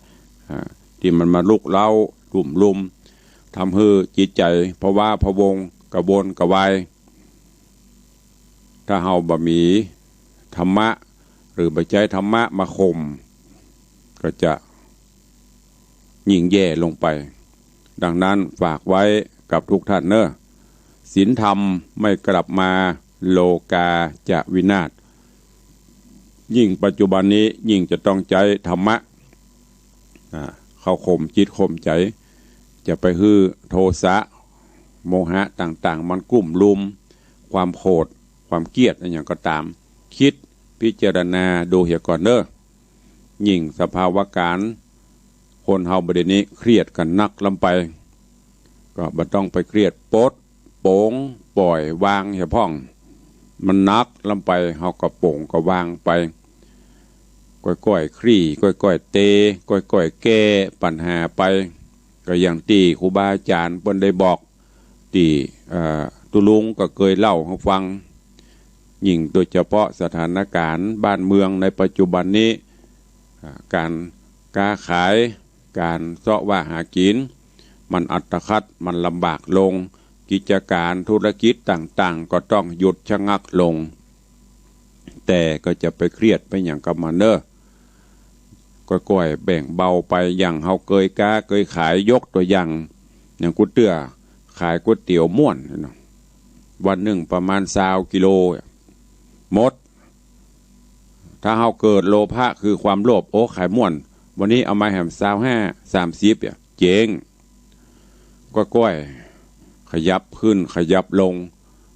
อ่า ตี้มันมาลุกเร้าจุมนุม ทำหื้อจิตใจ๋ผวาพะวง กระวนกระวาย ถ้าเฮาบ่มีธรรมะ หรือบ่ใจ๊ธรรมะมาข่ม ก็จะยิ่งแย่ลงไป ดังนั้นฝากไว้กับทุกท่านเนาะ ศีลธรรมไม่กลับมา โลกาจะวินาศ ยิ่งปัจจุบันนี้ยิ่งจะต้องใจ๊ธรรมะ อ่า เข้าข่มจิตข่มใจ๋ จะไปหื้อโทสะ โมหะต่างๆ มันกุ้มรุม ความโขด ความเกลียดอะหยังก็ต๋าม กึ๊ดพิจารณาดูเหียก่อนเนาะ ยิ่งสภาวะก๋ารณ์ คนเฮาบ่าเดี่ยวนี้เครียดกั๋นนักล้ำไป ก็บ่ต้องไปเครียด ปลดโป๋งป่อยวางเหียพ่อง มันหนักล้ำไป เฮาก็โป๋งก็วางไป ก้อยๆ คลี่ ก้อยๆ เต ก้อยๆ แก้ปัญหาไป ก็อย่างตี้ครูบาอาจ๋ารย์เปิ้นได้บอก ตี้ เอ่อ ตุ๊ลุงก็เกยเล่าหื้อฟัง ยิ่งโดยเฉพาะสถานก๋ารณ์บ้านเมืองในปัจจุบันนี้ อ่า ก๋านก๊าขาย ก๋านเซาะว่าหากิ๋น มันอัตคัด มันลำบากลง กิจก๋ารธุรกิจต่างๆ ก็ต้องหยุดชะงักลง แต่ก็จะไปเครียดไปหยังกับมันเนาะ ก้อยๆ แบ่งเบาไป อย่างเฮาเกยก๊าเกยขาย ยกตั๋วอย่าง อย่างกูเตื้อขายก๋วยเตี๋ยวม่วนเนาะ วันนึ่งประมาณซาวกิโล หมด ถ้าเฮาเกิดโลภะคือความโลภ โอ้ ขายม่วน วันนี้เอามาแหมซาวห้า สามสิบ เนี่ย เจ๊ง ก้อยๆ ขยับขึ้นขยับลง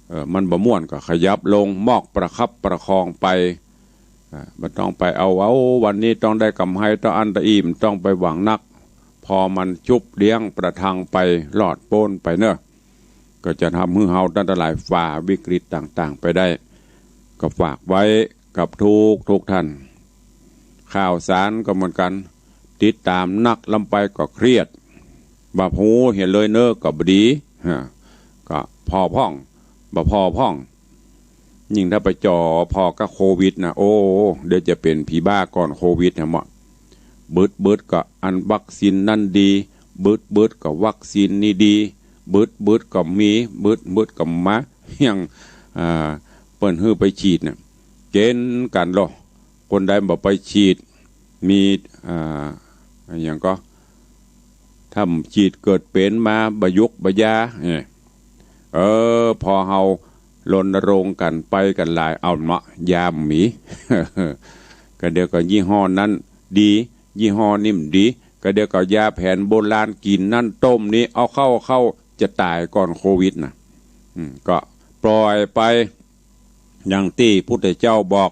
เออ มันบ่ม่วนก็ขยับลง มอกประคับประคองไป อ่า บ่ต้องไปเอา เอา วันนี้ต้องได้ก๋ำไร ต้องอั้นต้องอี้ ต้องไปหวังนัก พอมันชุบเลี้ยงประทังไป รอดป๊นไปเนาะ ก็จะทำหื้อเฮาตังหลายฝ่าวิกฤตต่างๆ ไปได้ ก็ฝากไว้กับทุกๆ ท่าน ข่าวสารก็เหมือนกั๋น ติดต๋ามนักล้ำไปก็เครียด บ่ฮู้เหียเลยเนาะ ก็บ่ดี ฮะ ก็ผ่อพ่อง บ่ผ่อพ่อง ยิ่งถ้าไปจ่อผ่อกับโควิดนะ โอ้ เดี๋ยวจะเป๋นผีบ้าก่อนโควิดนะเมาะ บึดๆ ก็อันวัคซีนนั่นดี บึดๆ ก็วัคซีนนี่ดี บึดๆ ก็มี บึดๆ ก็มา อย่าง อ่า เปิ้นหื้อไปฉีดเนี่ย เก๋ณฑ์กั๋นลอ คนใดบ่ไปฉีด มี อ่า อะหยังก็ ถ้าฉีดเกิดเป๋นมา บ่ยุกบ่ยา เนี่ย เออ พอเฮารณรงค์กั๋นไปกั๋นหลาย เอาเนาะ ยาบ่มี ก็เดี๋ยวก็ยี่ห้อนั้นดี ยี่ห้อนี้บ่ดี ก็เดี๋ยวก็ยาแผนโบราณ กิ๋นนั่นต้มนี้ เอาเข้า เอาเข้า จะต๋ายก่อนโควิดนะ อืม ก็ปล่อยไป อย่างตี้พุทธเจ้าบอก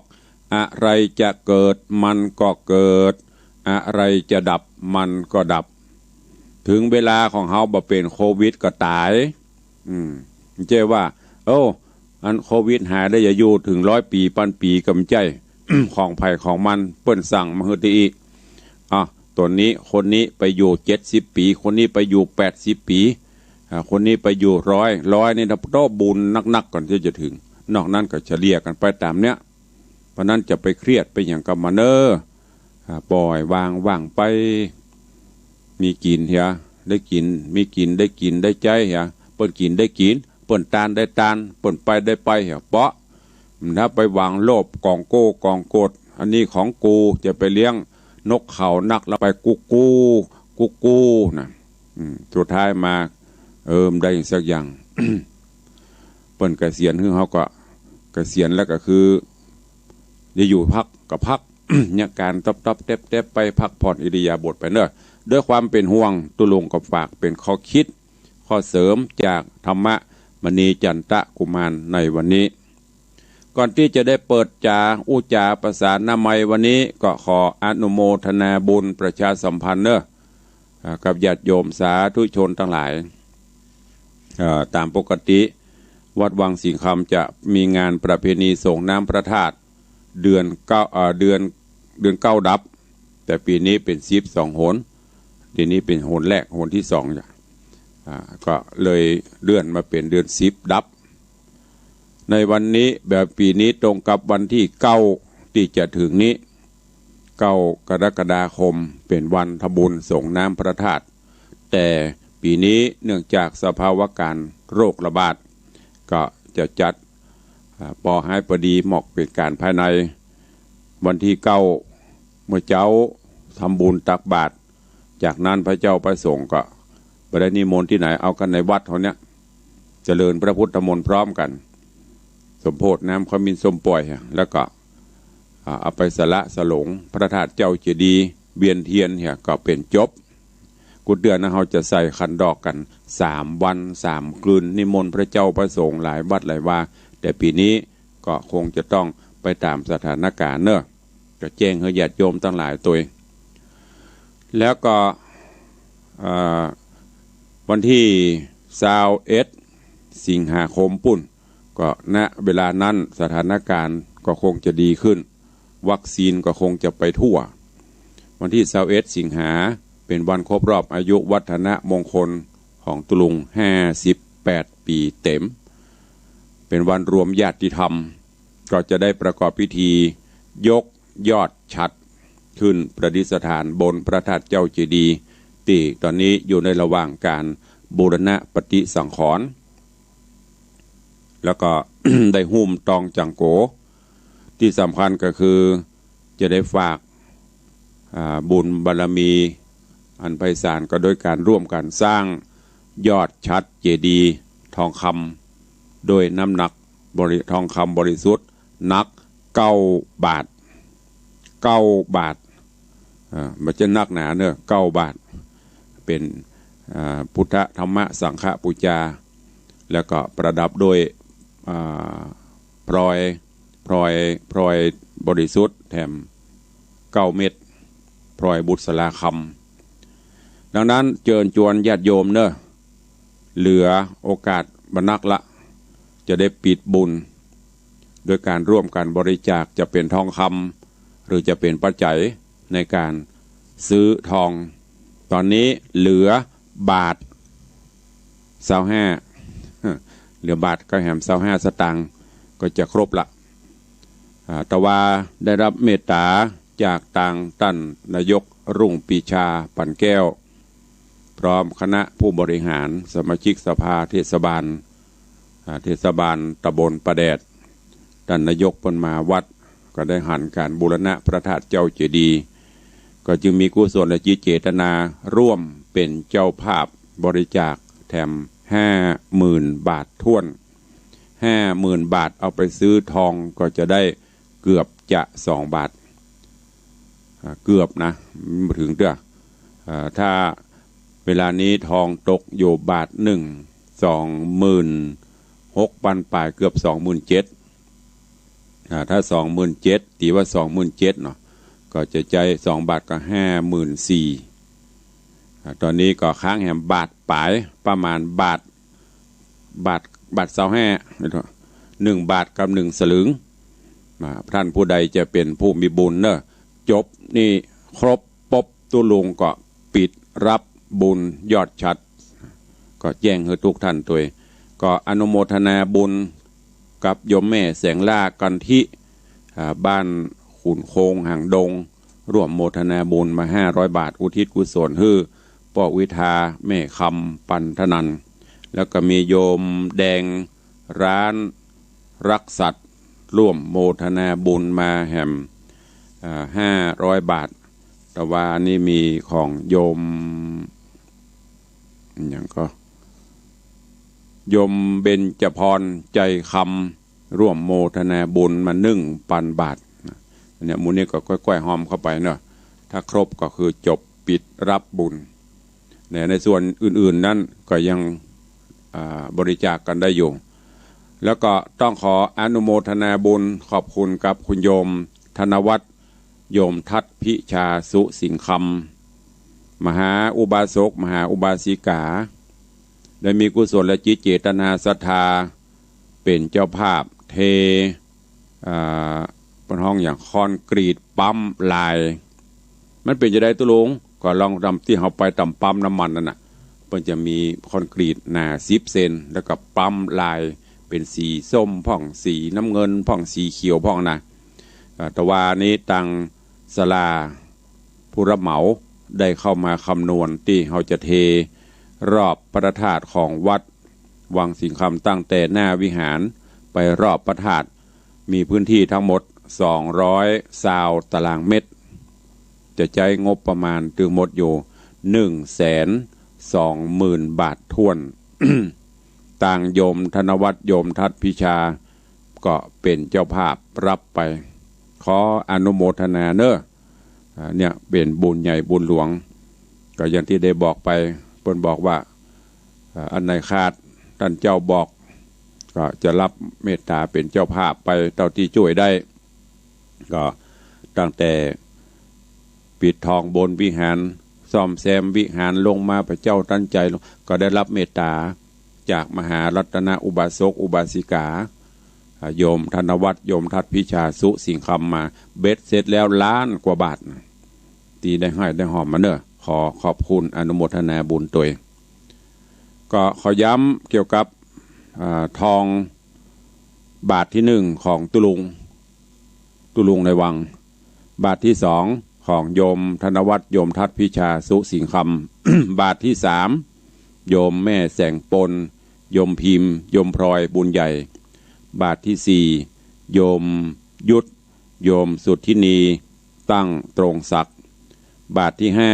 อะไรจะเกิดมันก็เกิด อะไรจะดับมันก็ดับ ถึงเวลาของเฮาบ่เป๋นโควิดก็ต๋าย อืม บ่ใจ้ว่า โอ้ อันโควิดหายแล้วจะอยู่เถิงร้อยปี๋ ปันปี๋ ก็บ่ใจ้ ของใผของมัน เปิ้นสั่งมาหื้อตี้อี้ อ่ะ ต๋นนี้ คนนี้ไปอยู่เจ็ดสิบปี๋ คนนี้ไปอยู่แปดสิบปี๋ อ่า คนนี้ไปอยู่ร้อย ร้อยนี่นะ โต๊ะบุญนักๆ ก่อนตี้จะเถิง นอกนั้นก็เฉลี่ยกั๋นไปต๋ามเนี้ย เพราะนั้นจะไปเครียดไปหยังกับมันเน่อ อ่า ปล่อยวาง วางไป มีกิ๋นเหีย ได้กิ๋น มีกิ๋น ได้กิ๋น ได้ใจ๊เหีย เปิ้นกิ๋นได้กิ๋น เปิ้นตานได้ตาน เปิ้นไปได้ไปเหีย เปาะ ถ้าไปหวังโลภ ก๋องโก้ ก๋องโกรธ อันนี้ของกู จะไปเลี้ยงนกเขานัก แล้วไปกุ๊กกู้ กุ๊กกู้นะ อืม สุดท้ายมา เออ บ่ได้สักอย่าง เปิ้นเกษียณหื้อ เฮาก็เกษียณแล้วก็คือ ได้อยู่พักก็พัก เนี่ย ก๋านต๊อบๆ แต๊บๆ ไป พักผ่อนอิริยาบถไปเน่อ ด้วยความเป๋นห่วง ตุ๊ลุงก็ฝากเป๋นข้อคิด ข้อเสริมจากธรรมมณีจันตะกุมารในวันนี้ ก่อนตี้จะได้เปิดจ๋าอู้จ๋าประสานนามัยวันนี้ ก็ขออนุโมทนาบุญประชาสัมพันธ์เน่อ อ่า กับญาติโยมสาธุชนตังหลาย เอ่อ ต๋ามปกติ วัดวังสิงห์คำจะมีงานประเพณีส่งน้ำพระธาตุ เดือนเก้า เอ่อ เดือน เดือนเก้าดับ แต่ปี๋นี้เป๋นสิบสองหน ทีนี้เป๋นหนแรก หนตี้สองจ้ะ อ่า ก็เลยเลื่อนมาเป๋นเดือนสิบดับ ในวันนี้ แบบปี๋นี้ตรงกับวันตี้เก้าตี้จะเถิงนี้ เก้ากรกฎาคม เป๋นวันทำบุญส่งน้ำพระธาตุ แต่ปี๋นี้เนื่องจากสภาวะก๋ารโรคระบาด ก็จะจัด อ่า ปอหายปอดีหมอกเป๋นก๋านภายใน วันตี้เก้า เมื่อเจ๊าทำบุญตักบาตร จากนั้นพระเจ้าพระสงฆ์ก็บ่ได้นิมนต์ตี้ไหน เอากั๋นในวัดเฮาเนี่ย เจริญพระพุทธมนต์พร้อมกั๋น สมโภชน้ำขมิ้นส้มป่อย แล้วก็ อ่า เอาไปสละสลงพระธาตุเจ้าเจดีย์ เวียนเตียนเหีย ก็เป๋นจบ กู้เตื้อนะ เฮาจะใส่ขันดอกกั๋นสามวันสามคืน นิมนต์พระเจ้าพระสงฆ์หลายวัดหลายวา แต่ปี๋นี้ก็คงจะต้องไปต๋ามสถานก๋ารณ์เน่อ ก็แจ้งหื้อญาติโยมตังหลายตวย แล้วก็ เอ่อ วันตี้ซาวเอ็ด สิงหาคมปู๊น ก็ ณ เวลานั้นสถานก๋ารณ์ก็คงจะดีขึ้น วัคซีนก็คงจะไปทั่ว วันตี้ซาวเอ็ด สิงหา เป๋นวันครบรอบอายุวัฒนมงคลของตุ๊ลุง ห้าสิบแปดปี๋เต๋ม เป๋นวันรวมญาติธรรม ก็จะได้ประกอบพิธียกยอดฉัตรขึ้นประดิษฐานบนพระธาตุเจ้าเจดีย์ ตี้ต๋อนนี้อยู่ในระหว่างก๋ารบูรณะปฏิสังขรณ์ แล้วก็ ได้หุ้มตองจังโก๋ ตี้สำคัญก็คือจะได้ฝาก อ่า บุญบารมีอันไพศาล ก็โดยก๋านร่วมกั๋นสร้างยอดฉัตรเจดีย์ทองคำ โดยน้ำหนักบริ- ทองคำบริสุทธิ์ หนักเก้าบาท เก้าบาท อ่า บ่ใจ้หนักหนาเน่อ เก้าบาท เป๋น อ่า พุทธธรรมสังฆปูจา แล้วก็ประดับด้วย อ่า พลอย พลอย พลอยบริสุทธิ์แถมเก้าเม็ด พลอยบุษราคำ ดังนั้นเจิญจวนญาติโยมเน่อ เหลือโอกาสบ่นักละ จะได้ปิดบุญ โดยก๋านร่วมกั๋นบริจาค จะเป๋นทองคำ หรือจะเป๋นปัจจัยในก๋านซื้อทอง ต๋อนนี้เหลือบาทซาวห้า เหลือบาทเก้าแหมซาวห้าสตางค์ ก็จะครบละ อ่า แต่ว่าได้รับเมตต๋าจากตางต้านนายกรุ่งปรีชา ปั่นแก้ว พร้อมคณะผู้บริหาร สมาชิกสภาเทศบาล อ่า เทศบาลตำบลป่าแดด ต้านนายกเปิ้นมาวัด ก็ได้หันก๋านบูรณะพระธาตุเจ้าเจดีย์ ก็จึงมีกุศลจิตเจตนาร่วมเป๋นเจ้าภาพบริจาคแถมห้าหมื่นบาทถ้วน ห้าหมื่นบาท เอาไปซื้อทองก็จะได้เกือบจะสองบาท อ่า เกือบนะ บ่เถิงเตื้อ อ่า ถ้าเวลานี้ทองตกอยู่บาทนึ่ง สองหมื่น หกปันป๋าย เกือบสองหมื่นเจ็ด อ่า ถ้าสองหมื่นเจ็ด ตีว่าสองหมื่นเจ็ดเนาะ ก็จะใจ๊สองบาทก็ห้าหมื่นสี่ อ่า ต๋อนนี้ก็ค้างแหมบาทป๋าย ประมาณบาท บาท บาทซาวห้า หนึ่งบาทกับหนึ่งสลึง อ่า ท่านผู้ใดจะเป๋นผู้มีบุญเนาะ จบนี่ครบปบตุ๊ลุงก็ปิดฮับบุญยอดฉัตร ก็แจ้งหื้อกู้ท่านตวย ก็อนุโมทนาบุญกับโยมแม่แสงล่า กันทิ อ่า บ้านขุนโคงหางดง ร่วมโมทนาบุญมาห้าร้อยบาท อุทิศกุศลหื้อป้อวิทา แม่คำ ปันธนัน แล้วก็มีโยมแดง ร้านรักสัตว์ ร่วมโมทนาบุญมาแหม อ่า ห้าร้อยบาท ตะวานี้มีของโยม หยังก็ โยมเบญจพร ใจคำ ร่วมโมทนาบุญมาหนึ่งปันบาท เนี่ย หมู่นี้ก็ก้อยๆ ฮอมเข้าไปเนาะ ถ้าครบก็คือจบปิดฮับบุญ ใน ในส่วนอื่นๆ นั้นก็ยัง อ่า บริจาคกั๋นได้อยู่ แล้วก็ต้องขออนุโมทนาบุญขอบคุณกับคุณโยมธนวัฒน์ โยมทัศน์พิชา สุสิงห์คำ มหาอุบาสก มหาอุบาสิกา ได้มีกุศลจิตเจตนาศรัทธา เป๋นเจ้าภาพเท อ่า เปิ้นฮ้องหยัง คอนกรีตปั๊มลาย มันเป๋นจะใดตุ๊ลุง ก็ลองต๋ามตี้เฮาไปต๋ามปั๊มน้ำมันนั่นน่ะ เปิ้นจะมีคอนกรีตหนาสิบเซน แล้วก็ปั๊มลายเป๋นสีส้มพ่อง สีน้ำเงินพ่อง สีเขียวพ่องนะ อ่า ตะวานี้ตังศาลาผู้ฮับเหมาได้เข้ามาคำนวณตี้เฮาจะเทรอบพระธาตุของวัดวังสิงห์คำ ตั้งแต่หน้าวิหารไปรอบพระธาตุ มีพื้นที่ทั้งหมดสองร้อยซาวตารางเมตร จะใจ๊งบประมาณตึงหมดอยู่หนึ่งแสนสองหมื่นบาทถ้วน ตางโยมธนวัฒน์ โยมทัศน์พิชา ก็เป๋นเจ้าภาพฮับไป ขออนุโมทนาเนาะ อ่า เนี่ยเป๋นบุญใหญ่บุญหลวง ก็อย่างตี้ได้บอกไป เปิ้นบอกว่า อ่า อันไหนขาด ต้านเจ้าบอก ก็จะฮับเมตต๋าเป๋นเจ้าภาพไปเต้าตี้จ้วยได้ ก็ตั้งแต่ปิดทองบนวิหาร ซ่อมแซมวิหารลงมา พระเจ้าตันใจ๋ลง ก็ได้ฮับเมตต๋าจากมหารัตนอุบาสกอุบาสิกา อ่า โยมธนวัฒน์ โยมทัศน์พิชา สุสิงห์คำ มา เบ็ดเสร็จแล้วล้านกว่าบาทนะ ตี้ได้ให้ได้ฮอมมาเนาะ ขอขอบคุณอนุโมทนาบุญตวย ก็ขอย้ำเกี่ยวกับ อ่า ทองบาทตี้หนึ่งของตุ๊ลุง ตุ๊ลุงในวัง บาทตี้สองของโยมธนวัฒน์ โยมทัศน์พิชา สุสิงห์คำ บาทตี้สามโยมแม่แสงปน โยมพิมพ์ โยมพลอย บุญใหญ่ บาทตี้สี่โยมยุทธ โยมสุทธินี ตั้งตรงศักดิ์ บาทตี้ห้า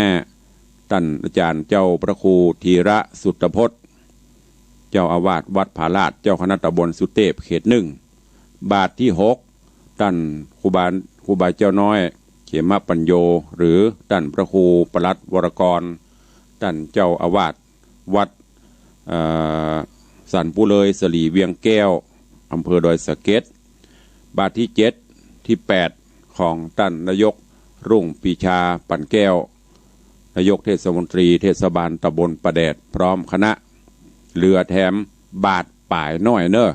ต้านอาจ๋ารย์เจ้าพระครูธีระสุตพจน์ เจ้าอาวาสวัดผาลาด เจ้าคณะตำบลสุเตพ เขตหนึ่ง บาทตี้หกต้านครูบา ครูบาเจ้าน้อย เขมปัญโญ หรือต้านพระครูปลัดวรกร ต้านเจ้าอาวาสวัด เอ่อ สันปุเลยสลีเวียงแก้ว อำเภอดอยสะเก็ด บาทตี้เจ็ดตี้แปดของต้านนายกรุ่งปรีชา ปั่นแก้ว นายกเทศมนตรีเทศบาลตำบลป่าแดด พร้อมคณะ เหลือแถมบาทป๋ายหน้อยเนาะ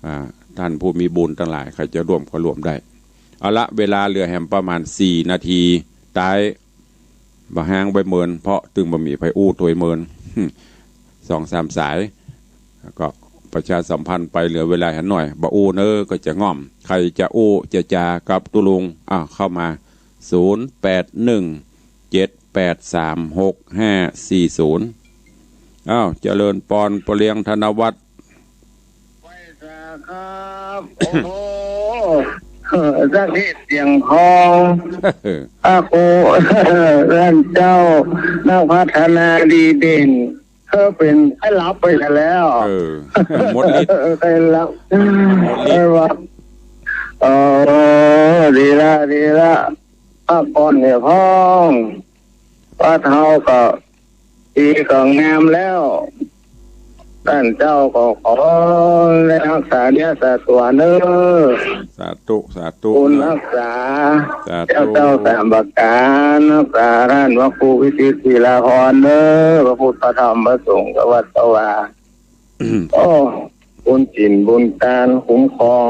อ่า ต้านผู้มีบุญตังหลาย ใผจะร่วมก็ร่วมได้ เอาละ เวลาเหลือแหมประมาณสี่นาที ตาย บ่ฮ้างบ่เมิน เพราะตึงบ่มีใผอู้ตวยเมิน สองสามสาย ก็ประชาสัมพันธ์ไป เหลือเวลาแหมหน้อย บ่อู้เน่อก็จะง่อม ใผจะอู้จะจ๋ากับตุ๊ลุง อ้าว เข้ามา ศูนย์แปดหนึ่ง เจ็ดแปดสาม หกห้าสี่ศูนย์ อ้าว เจริญปอน ป้อเลี้ยงธนวัฒน์ ไหว้สาครับ โอ้โห เออ สักดิ์สิทธิ์เสียงทอง พระครู ท่านเจ้า นักพัฒนาดีเด่น ก็เป๋นใค่หลับไปซะแล้ว เออ หมดฤทธิ์ ใค่หลับ หมดฤทธิ์ ใค่หลับ เออ ดีละ ดีละ พักผ่อนเนี่ยพ่อง วัดเฮาก็ดีก็งามแล้ว ต้านเจ้าก็ขอได้ฮักษาเนื้อสาตั๋วเน้อ สาธุ สาธุ บุญฮักษา สาธุ เจ้า เจ้าสามประก๋าน ฮักษาต้านพระครูวิจิตรศิลาภรณ์เน้อ พระพุทธพระธรรมพระสงฆ์ เจ้าวัดเจ้าวา โอ้ บุญศีลบุญตานคุ้มครอง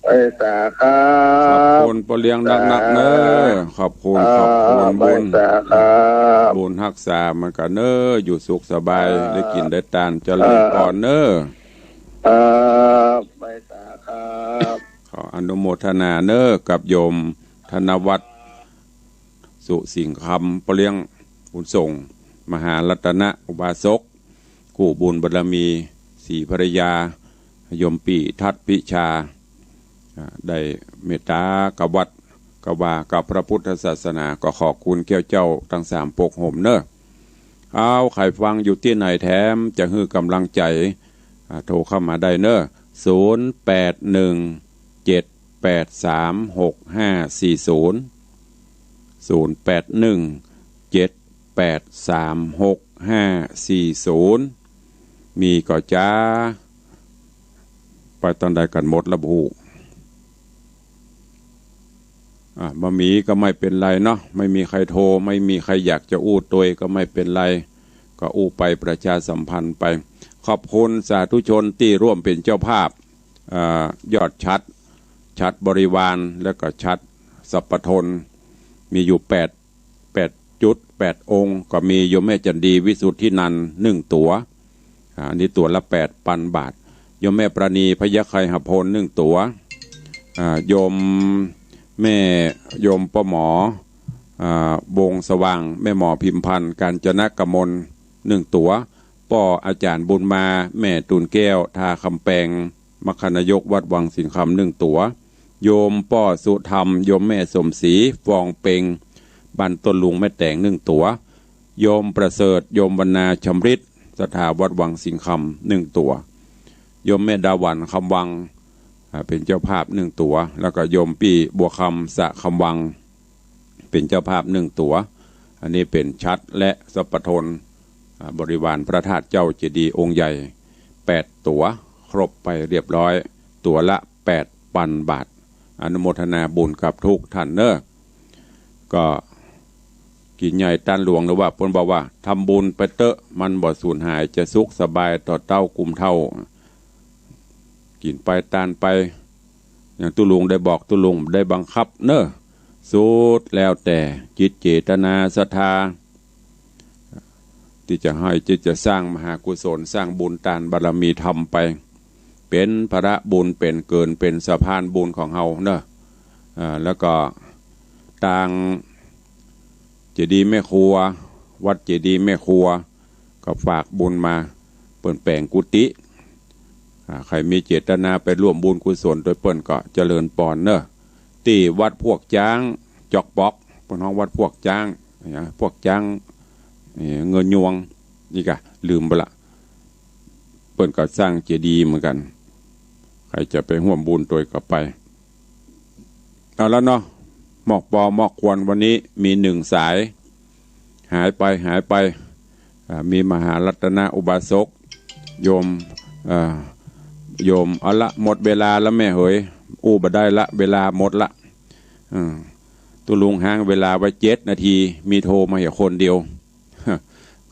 ไปสาครับ ขอบคุณป้อเลี้ยงนักๆ เน้อ ขอบคุณ อ่า ขอบคุณ ไป บุญ สาครับ บุญฮักษาเหมือนกั๋นเน้อ อยู่สุขสบาย อ่า ได้กิ๋นได้ตาน เจริญ อ่า พรเน้อ อ่า ไปสาครับ ขออนุโมทนาเน้อ กับโยมธนวัฒน์ สุสิงห์คำ ป้อเลี้ยงบุญส่ง มหารัตนะอุบาสก กู้บุญบารมี ศรีภรรยา โยมปี้ ทัศน์พิชา อ่า ได้เมตตากับวัด กับวา กับพระพุทธศาสนา ก็ขอบคุณแก้วเจ้าตังสามปกโฮมเน้อ เอา ใผฟังอยู่ตี้ไหนแถมจะหื้อก๋ำลังใจ๋ อ่า โทรเข้ามาได้เน้อ ศูนย์แปดหนึ่ง เจ็ดแปดสาม หกห้าสี่ศูนย์ ศูนย์แปดหนึ่ง เจ็ดแปดสาม หกห้าสี่ศูนย์ มีก่อจ๊า ไปตอนใดกั๋นหมดละบ่ฮู้ อ่ะ บ่มีก็ไม่เป๋นไรเนาะ ไม่มีใผโทร ไม่มีใผอยากจะอู้ตวยก็ไม่เป๋นไร ก็อู้ไปประชาสัมพันธ์ไป ขอบคุณสาธุชนตี้ร่วมเป๋นเจ้าภาพ อ่า ยอดฉัตร ฉัตรบริวาร แล้วก็ฉัตรสัพพทน มีอยู่แปด แปดจุด แปดองค์ ก็มีโยมแม่จันดี วิสุทธินันท์ หนึ่งตั๋ว อ่า อันนี้ตั๋วละแปดปันบาท โยมแม่ปราณี พยัคฆไคหพล หนึ่งตั๋ว อ่า โยมแม่ โยมป้อหมอ อ่า วงศ์สว่าง แม่หมอพิมพันธ์ กาญจนกมล หนึ่งตั๋ว ป้ออาจ๋ารย์บุญมา แม่ตูนแก้ว ท่าคำแปง มคคนายก วัดวังสิงห์คำ หนึ่งตั๋ว โยมป้อสุธรรม โยมแม่สมศรี ฟองเปง บ้านต้นลุงแม่แต๋ง หนึ่งตั๋ว โยมประเสริฐ โยมวรรณา ชำริด ศรัทธาวัดวังสิงห์คำ หนึ่งตั๋ว โยมแม่ดาหวัน คำวัง อ่า เป๋นเจ้าภาพ หนึ่งตั๋ว แล้วก็โยมปี้บัวคำ สระคำวัง เป๋นเจ้าภาพ หนึ่งตั๋ว อันนี้เป๋นฉัตรและสัพพทน อ่า บริวารพระธาตุเจ้าเจดีย์องค์ใหญ่ แปดตั๋ว ครบไปเรียบร้อย ตั๋วละแปดปันบาท อนุโมทนาบุญกับทุกท่านเน้อ ก็กิ๋นใหญ่ตานหลวง หรือว่าเปิ้นบอกว่า ทำบุญไปเต๊อะ มันบ่สูญหาย จะสุขสบายต่อเต้ากุมเฒ่า กิ๋นไปตานไป อย่างตุ๊ลุงได้บอก ตุ๊ลุงได้บังคับเน้อ สุดแล้วแต่จิตเจตนาศรัทธา ตี้จะหื้อ ตี้จะสร้างมหากุศล สร้างบุญตานบารมีธรรมไป เป๋นผละบุญ เป๋นเกิน เป๋นสะพานบุญของเฮาเน้อ อ่า แล้วก็ตางเจดีย์แม่ครัว วัดเจดีย์แม่ครัว ก็ฝากบุญมา เปิ้นแป๋งกุฏิ อ่า ใผมีเจตนาไปร่วมบุญกุศลตวยเปิ้นก็เจริญปอนเน้อ ตี้วัดพวกจ๊าง จอกปอก เปิ้นฮ้องวัดพวกจ๊าง นะ พวกจ๊าง เอ่อ เงินยวง นี่ก่ะ ลืมไปละ เปิ้นก็สร้างเจดีย์เหมือนกั๋น ใผจะไปฮ่วมบุญตวยก็ไป เอาละเนาะ มอกปอมอกควรวันนี้มีหนึ่งสาย หายไป หายไป อ่า มีมหารัตนอุบาสก โยม อ่า โยม เอาละ หมดเวลาแล้วแม่เหย อู้บ่ได้ละ เวลาหมดละ อ่า ตุ๊ลุงฮ้างเวลาไว้เจ็ดนาที มีโทรมาเหียคนเดียว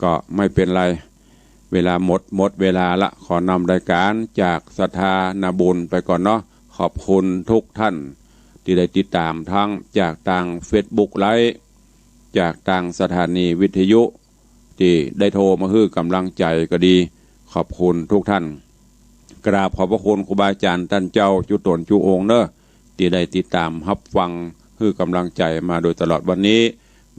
ก็ไม่เป๋นไร เวลาหมด หมดเวลาละ ขอนำรายก๋านจากศรัทธานาบุญไปก่อนเนาะ ขอบคุณทุกท่านตี้ได้ติดต๋าม ทั้งจากตางเฟซบุ๊กไลฟ์ จากตางสถานีวิทยุ ตี้ได้โทรมาหื้อก๋ำลังใจ๋ก็ดี ขอบคุณทุกท่าน กราบขอบพระคุณครูบาอาจ๋ารย์ต้านเจ้าจุ๊ต๋นจุ๊องค์เน้อ ตี้ได้ติดต๋ามฮับฟัง หื้อก๋ำลังใจ๋มาโดยตลอดวันนี้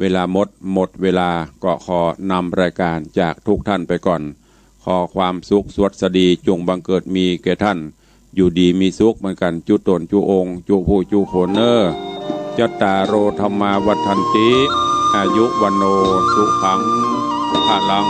เวลาหมด หมดเวลา ก็ขอนำรายก๋านจากทุกท่านไปก่อน ขอความสุขสวัสดีจงบังเกิดมีแก่ท่าน อยู่ดีมีสุขเหมือนกั๋นจุ๊ต๋นจุ๊องค์ จุ๊ผู้จุ๊คนเน้อ จัตตาโร ธัมมา วัฑฒันติ อายุ วัณโณ สุขัง พะลัง